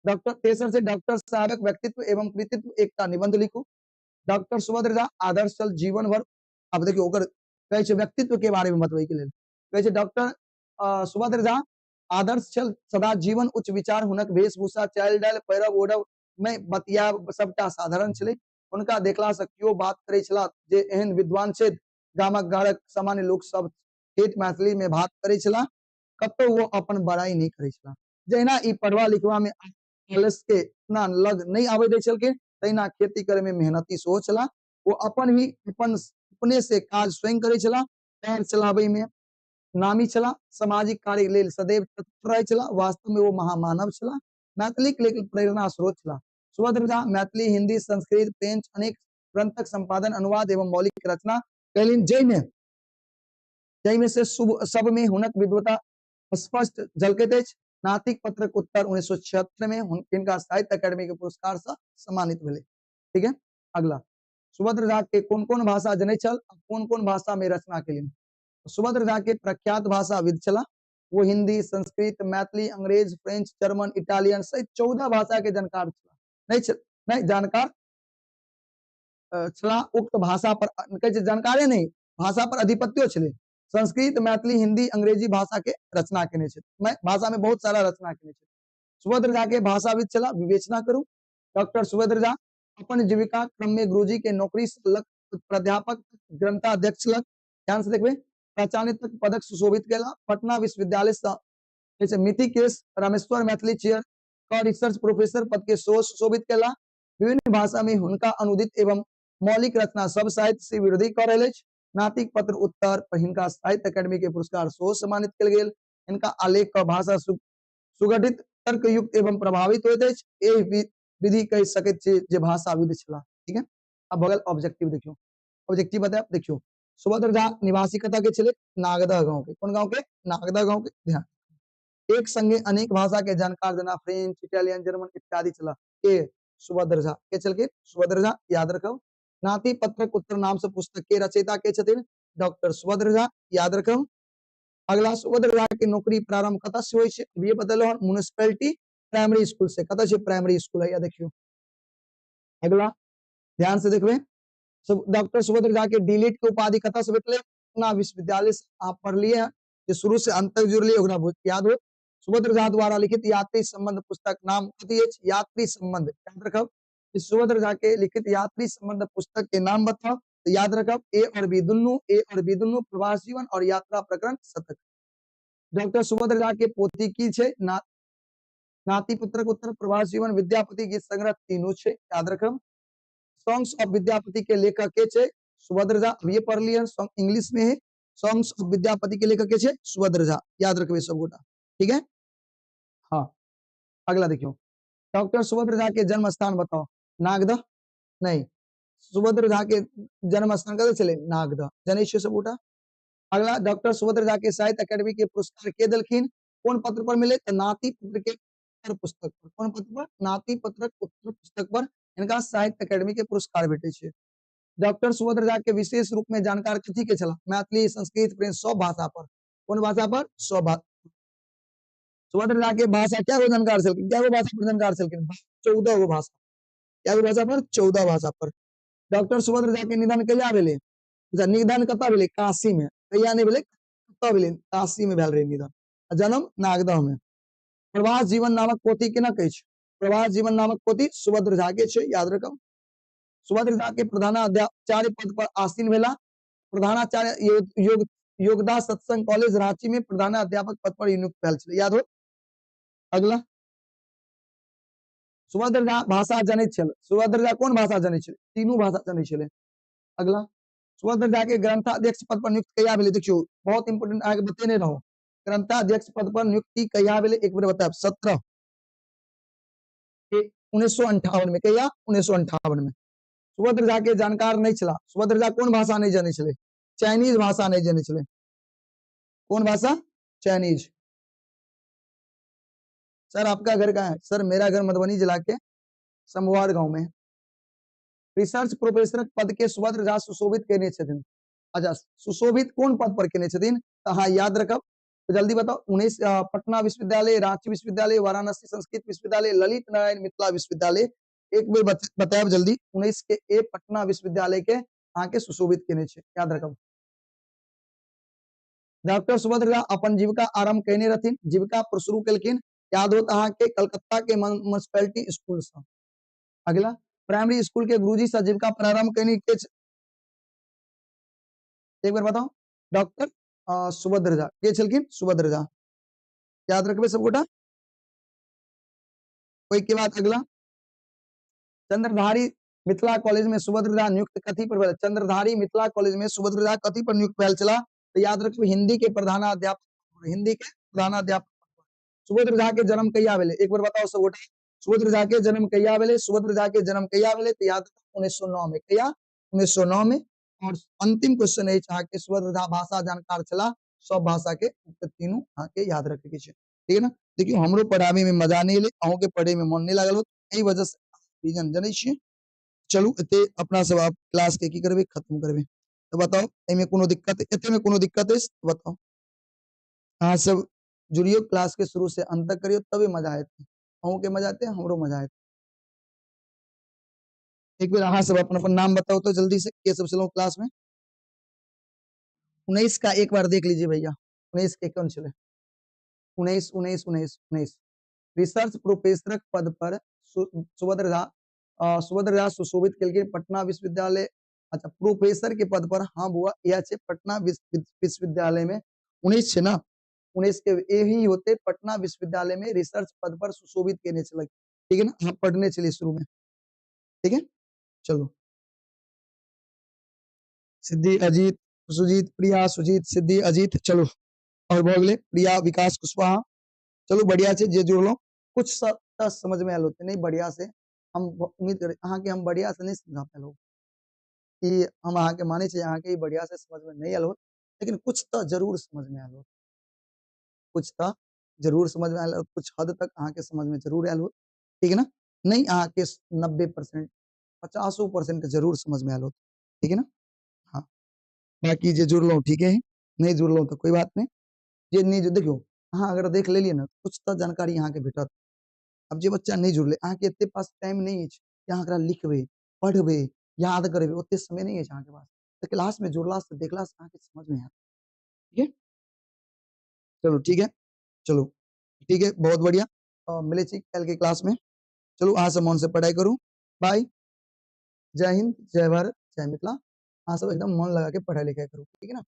डॉक्टर तेसर से डॉक्टर साहबक व्यक्तित्व एवं कृतित्व एकटा निबंध लिखू। डॉक्टर सुभद्र झा आदर्श छल जीवन भर। अब देखियौ ओकर कहै छै व्यक्तित्व के बारे में बतबै के लेल कहै छै डॉक्टर सुभद्र झा आदर्श छल सदा जीवन उच्च विचार, हुनक वेशभूषा चालि डालि पहिरब ओढ़ब में बतियाब सबटा साधारण छलै। हुनका देखला से केओ बात करै छला जे एहन विद्वान छथि, गामक घरक सामान्य लोक सब ठेठ मैथिली में बात करै छला, कतौ वो अपन बड़ाई नहीं करै छला। जहिना ई पढ़वा लिखवा में आलस के अपना लग नहीं आबै दै छलखिन, तहिना खेती करे में मेहनती सेहो छला। वो अपन ही अपन अपने से काज स्वयं करै छला, पैर चलाबै में नामी छला, सामाजिक कार्य लेल सदैव तत्पर रहै छला। वास्तव में वो महामानव छला, मैथिली के लेल प्रेरणा स्रोत छला। सुभद्र झा मैथिली, हिंदी, संस्कृत, फ्रेंच अनेक ग्रंथक संपादन, अनुवाद एवं मौलिक रचना कयलनि, जाहिमे से सब में हुनक विद्वता स्पष्ट झलकैत अछि। नातिक पत्रक उत्तर 1976 में हिनका साहित्य अकादमी के पुरस्कार से सम्मानित भेलै। ठीक है, अगला सुभद्र झा के कोन कोन भाषा जनै छल, कोन कोन भाषा में रचना केलनि? सुभद्र झा के प्रख्यात भाषाविद छला। वो हिंदी, संस्कृत, मैथिली, अंग्रेज, फ्रेंच, जर्मन, इटालियन सहित 14 भाषा के जानकार छला। नहीं जानकार छला, उक्त भाषा पर कहै छै जानकारे नहीं, भाषा पर अधिपत्यो छलै। संस्कृत, मैथिली, हिंदी, अंग्रेजी भाषा के रचना केने छै। भाषा में बहुत सारा रचना केने छै। सुभद्र झा के भाषाविद छला, विवेचना करू। डॉक्टर सुभद्र झा अपन जीविका क्रम में गुरुजी के नौकरी से लग प्राध्यापक, ग्रंथाध्यक्ष लग, ध्यान से देखबे, प्राचार्य तक पदक सुशोभित केला। पटना विश्वविद्यालय से जैसे मिथिकेश रामेश्वर मैथिली चेयर का रिसर्च प्रोफेसर पद के सेहो सुशोभित केला। विभिन्न भाषा में हुनका अनुदित एवं मौलिक रचना सब साहित्य से विरोधी कर रहल अछि। नातिक पत्र उत्तर पर हिनका साहित्य अकादमी के पुरस्कार सेहो सम्मानित कयल गेल। हिनका आलेख क भाषा सुगठित तर्कयुक्त एवं प्रभावित होइत अछि। एहि विधि कहि सकैत छी जे भाषाविद छलाह। ठीक है, अब भऽ गेल ऑब्जेक्टिव। देखियौ ऑब्जेक्टिव बतायब। देखियौ सुभद्र झा निवासी कतऽ के छलै? नागदह गांव के। कोन गांव के? नागदह गांव के। ध्यान, एक संगे अनेक भाषा के जानकार जेना फ्रेंच, इटालियन, जर्मन इत्यादि छलाह। के? सुभद्र झा। के छलखिन? सुभद्र झा, याद रखब। नाती पत्रक उत्तर नाम से पुस्तक के रचयिता के छथिन? डॉक्टर सुभद्र झा, याद रखब। अगला, सुभद्र झा के नौकरी प्रारंभ कतऽ से होइ छै? अभिये बतेलहुँ, म्युनिसिपैलिटी प्राइमरी स्कूल से। कतऽ छै प्राइमरी स्कूल है? या देखियौ। अगला ध्यान से देखबै, डॉक्टर सुभद्र झा के डीलिट के उपाधि कतऽ से भेटलै? पटना विश्वविद्यालय से। आप पढ़लिए हैं, जे शुरू से अंत तक जुड़लिए ओकरा याद हो। सुभद्र झा द्वारा लिखित यात्री संबंध पुस्तक नाम कथी अछि? यात्री संबंध, याद रखब। सुभद्र झा के लिखित यात्री संबंध पुस्तक के नाम बताओ, तो याद रखब ए और बी दुनू, ए और बी दुनू, प्रवास जीवन और यात्रा प्रकरण शतक। डॉक्टर सुभद्र झा के पोथी की छै? नाती पुत्रक उत्तर, प्रवास जीवन, विद्यापति गीत संग्रह, तीनू छै, याद रखब। सॉन्ग्स ऑफ विद्यापति के लेखक के छै? सुभद्र झा। अभी पढ़लिए सॉन्ग इंग्लिश में है। सॉन्ग्स ऑफ विद्यापति के लेखक के छै? सुभद्र झा, याद रखबे सब गोटा। ठीक है, हाँ अगला देखियो, डॉक्टर सुभद्र झा के जन्म स्थान बताओ। नागदह? नहीं, सुभद्र झा के जन्म स्थान कतऽ छलै? नागदह, जनै छियै सब गोटा। अगला, डॉक्टर सुभद्र झा के साहित्य अकादमी के पुरस्कार के देलखिन? कोन पत्र पर मिले? तऽ नाती पुत्र के उत्तर पुस्तक पर। कोन पत्र पर? नाती पत्रक उत्तर पुस्तक पर इनका साहित्य अकादमी के पुरस्कार भेटै छै। डॉक्टर सुभद्र झा के विशेष रूप में जानकार कथी के छलाह? मैथिली, संस्कृत, फ्रेंच, सब भाषा पर। कोन भाषा पर? सब भाषा। सुभद्र झा के भाषा क्या गो जानकार छलखिन? क्या गो भाषा पर जानकार छलखिन? 14 गो भाषा। क्या गो भाषा पर? 14 भाषा पर। डॉक्टर सुभद्र झा के निधन कहिया भेलै? अच्छा, निधन कतऽ भेलै? काशी में। कहिया नहि भेलै, कतऽ भेलै? काशी में भेल रहै निधन। जन्म नागदह में। प्रवास जीवन नामक पोथी केना कहै छै? प्रवास जीवन नामक पोथी सुभद्र झा के छै, याद रखब। सुभद्र झा के प्रधानाचार्य पद पर आसीन भेला। प्रधानाचार्य योगदा सत्संग कॉलेज रांची में प्रधानाध्यापक पद पर नियुक्त भेल छलै, याद हो। अगला, सुभद्र झा भाषा जनैत छल। सुभद्र झा कोन भाषा जनैत छलै? तीनू भाषा जनैत छलै। अगला, सुभद्र झा के ग्रंथाध्यक्ष पद पर नियुक्त कहिया भेलै? देखियौ बहुत इंपोर्टेंट, अहाँके बतेने रहौ। ग्रंथाध्यक्ष पद पर नियुक्ति कहिया भेलै? एक बेर बतायब। 17 1958 में। कहिया? 1958 में। सुभद्र झा के जानकार नहीं छला। सुभद्र झा कोन भाषा नहीं जनै छलै? चाइनीज भाषा नहीं जनै छलै। कोन भाषा? चाइनीज। सर आपका घर कहाँ है? सर मेरा घर मधुबनी जिला के शंभुआर गांव में। रिसर्च प्रोफेसर पद के सुभद्र झा सुशोभित केने छथिन। अच्छा, सुशोभित कोन पद पर केने छथिन? तो हाँ याद रखब, तो जल्दी बताओ। 19 पटना विश्वविद्यालय, रांची विश्वविद्यालय, वाराणसी संस्कृत विश्वविद्यालय, ललित नारायण मिथिला विश्वविद्यालय। एक बेर बतायब जल्दी। 19 के ए पटना विश्वविद्यालय के अहाँ के सुशोभित केने छै, याद रखब। डॉक्टर सुभद्र झा अपन जीविका आरंभ केने रहथिन। जीविका पर शुरू केलखिन, याद होत अहाँ के कलकत्ता के म्युनिसिपैलिटी स्कूल से। अगला, प्राइमरी स्कूल के गुरुजी से जीविका प्रारंभ केने के एक बार बताओ। डॉक्टर सुभद्र झा के छलखिन? सुभद्र झा, याद रखबे सब गोटा। ओहि के बाद अगला, चंद्रधारी मिथिला कॉलेज में सुभद्र झा नियुक्त कथी पर भेल? चंद्रधारी मिथिला कॉलेज में सुभद्र झा कथी पर नियुक्त भेल छलाह? तो याद रखबे हिंदी के प्रधानाध्यापक, हिंदी के प्रधानाध्यापक। सुभद्र झा के जन्म कहिया भेलै? एक बार बताओ सब गोटा। सुभद्र झा के जन्म कहिया भेलै? सुभद्र झा के जन्म कहिया भेलै? तो याद रखब 1909 में। कहिया? 1909 में। और अंतिम क्वेश्चन अछि अहाँके, सुभद्र झा भाषा जानकार छलाह, सब भाषा के, तीनू अहाँके याद रखे के छै, ठीक है ना। देखियौ हमरो पढ़ाबे में मजा नहीं एलै, अहूँ के पढ़े में मन नहीं लागल होत, एहि वजह से रीजन जनै छियै। चलू एते अपना सब आब क्लास के की करबै, खत्म करबै। तो बताओ एहिमे कोनो दिक्कत, एते में कोनो दिक्कत अछि तो बताओ। अहाँ सब जुड़ियौ क्लास के शुरू से अंत तक करियौ तबे मजा एतै, अहूँ के मजा एतै, हमरो मजा एतै। एक बेर अहाँ सब अपन अपन नाम बताओ तो जल्दी से, के सब छलहुँ क्लास में। 19 का एक बार देख लीजिए भैया, 19 के कौन छलै? 19 19 19 19 रिसर्च प्रोफेसरक पद पर सुभद्र झा, सुभद्र झा सुशोभित केलखिन पटना विश्वविद्यालय। अच्छा, प्रोफेसर के पद पर, हाँ बुआ यह छै पटना विश्वविद्यालय में 19 छै ना, 19 के यही होते पटना विश्वविद्यालय में रिसर्च पद पर सुशोभित केने छलै, ठीक है ना। अहाँ पढ़ने छलियै शुरू में, ठीक है। चलो, सिद्धि, अजीत, सुजीत, प्रिया, सुजीत, सिद्धि, अजीत, चलो और भऽ गेलै प्रिया, विकास कुशवाहा। चलू बढ़िया छै जे जुड़लहुँ। कुछ तऽ समझ में आयल होते नहीं बढ़िया से हम उम्मीद करै अहाँके हम बढ़िया से नहीं समझा पेलहुँ कि हम अहाँके मानै छी अहाँके ई बढ़िया से समझ में नहीं आयल होत, लेकिन कुछ तऽ जरूर समझ में आयल होत, कुछ तऽ जरूर समझ में आयल होत, कुछ हद तक अहाँके समझ में जरूर आयल होत, ठीक है ना। नहीं अहाँके 90% 50% जरूर समझ में आयल होत, ठीक है ना। हाँ, बाकी जे जुड़लहुँ ठीक है, नहीं जुड़लहुँ तऽ कोई बात नहीं। जे नहीं जो देखियौ अहाँ अगर देख लेलियै ने कुछ तऽ जानकारी अहाँके भेटत। अब जे बच्चा नहीं जुड़लै, अहाँके एते पास टाइम नहीं अछि कि अहाँ एकरा लिखबै पढ़बै याद करबै, ओते समय नहीं अछि अहाँके पास। तऽ क्लास में जुड़ला से देखला से अहाँके समझ में आयत, ठीक है। चलो ठीक है, चलो ठीक है, बहुत बढ़िया। मिले छी कल के क्लास में। चलो अहाँ सब मन से पढ़ाई करू। बाय, जय हिंद, जय भारत, जय मिथिला। अहाँ सब एकदम मन लगा के पढ़ाई लिखाई करू, ठीक है ना।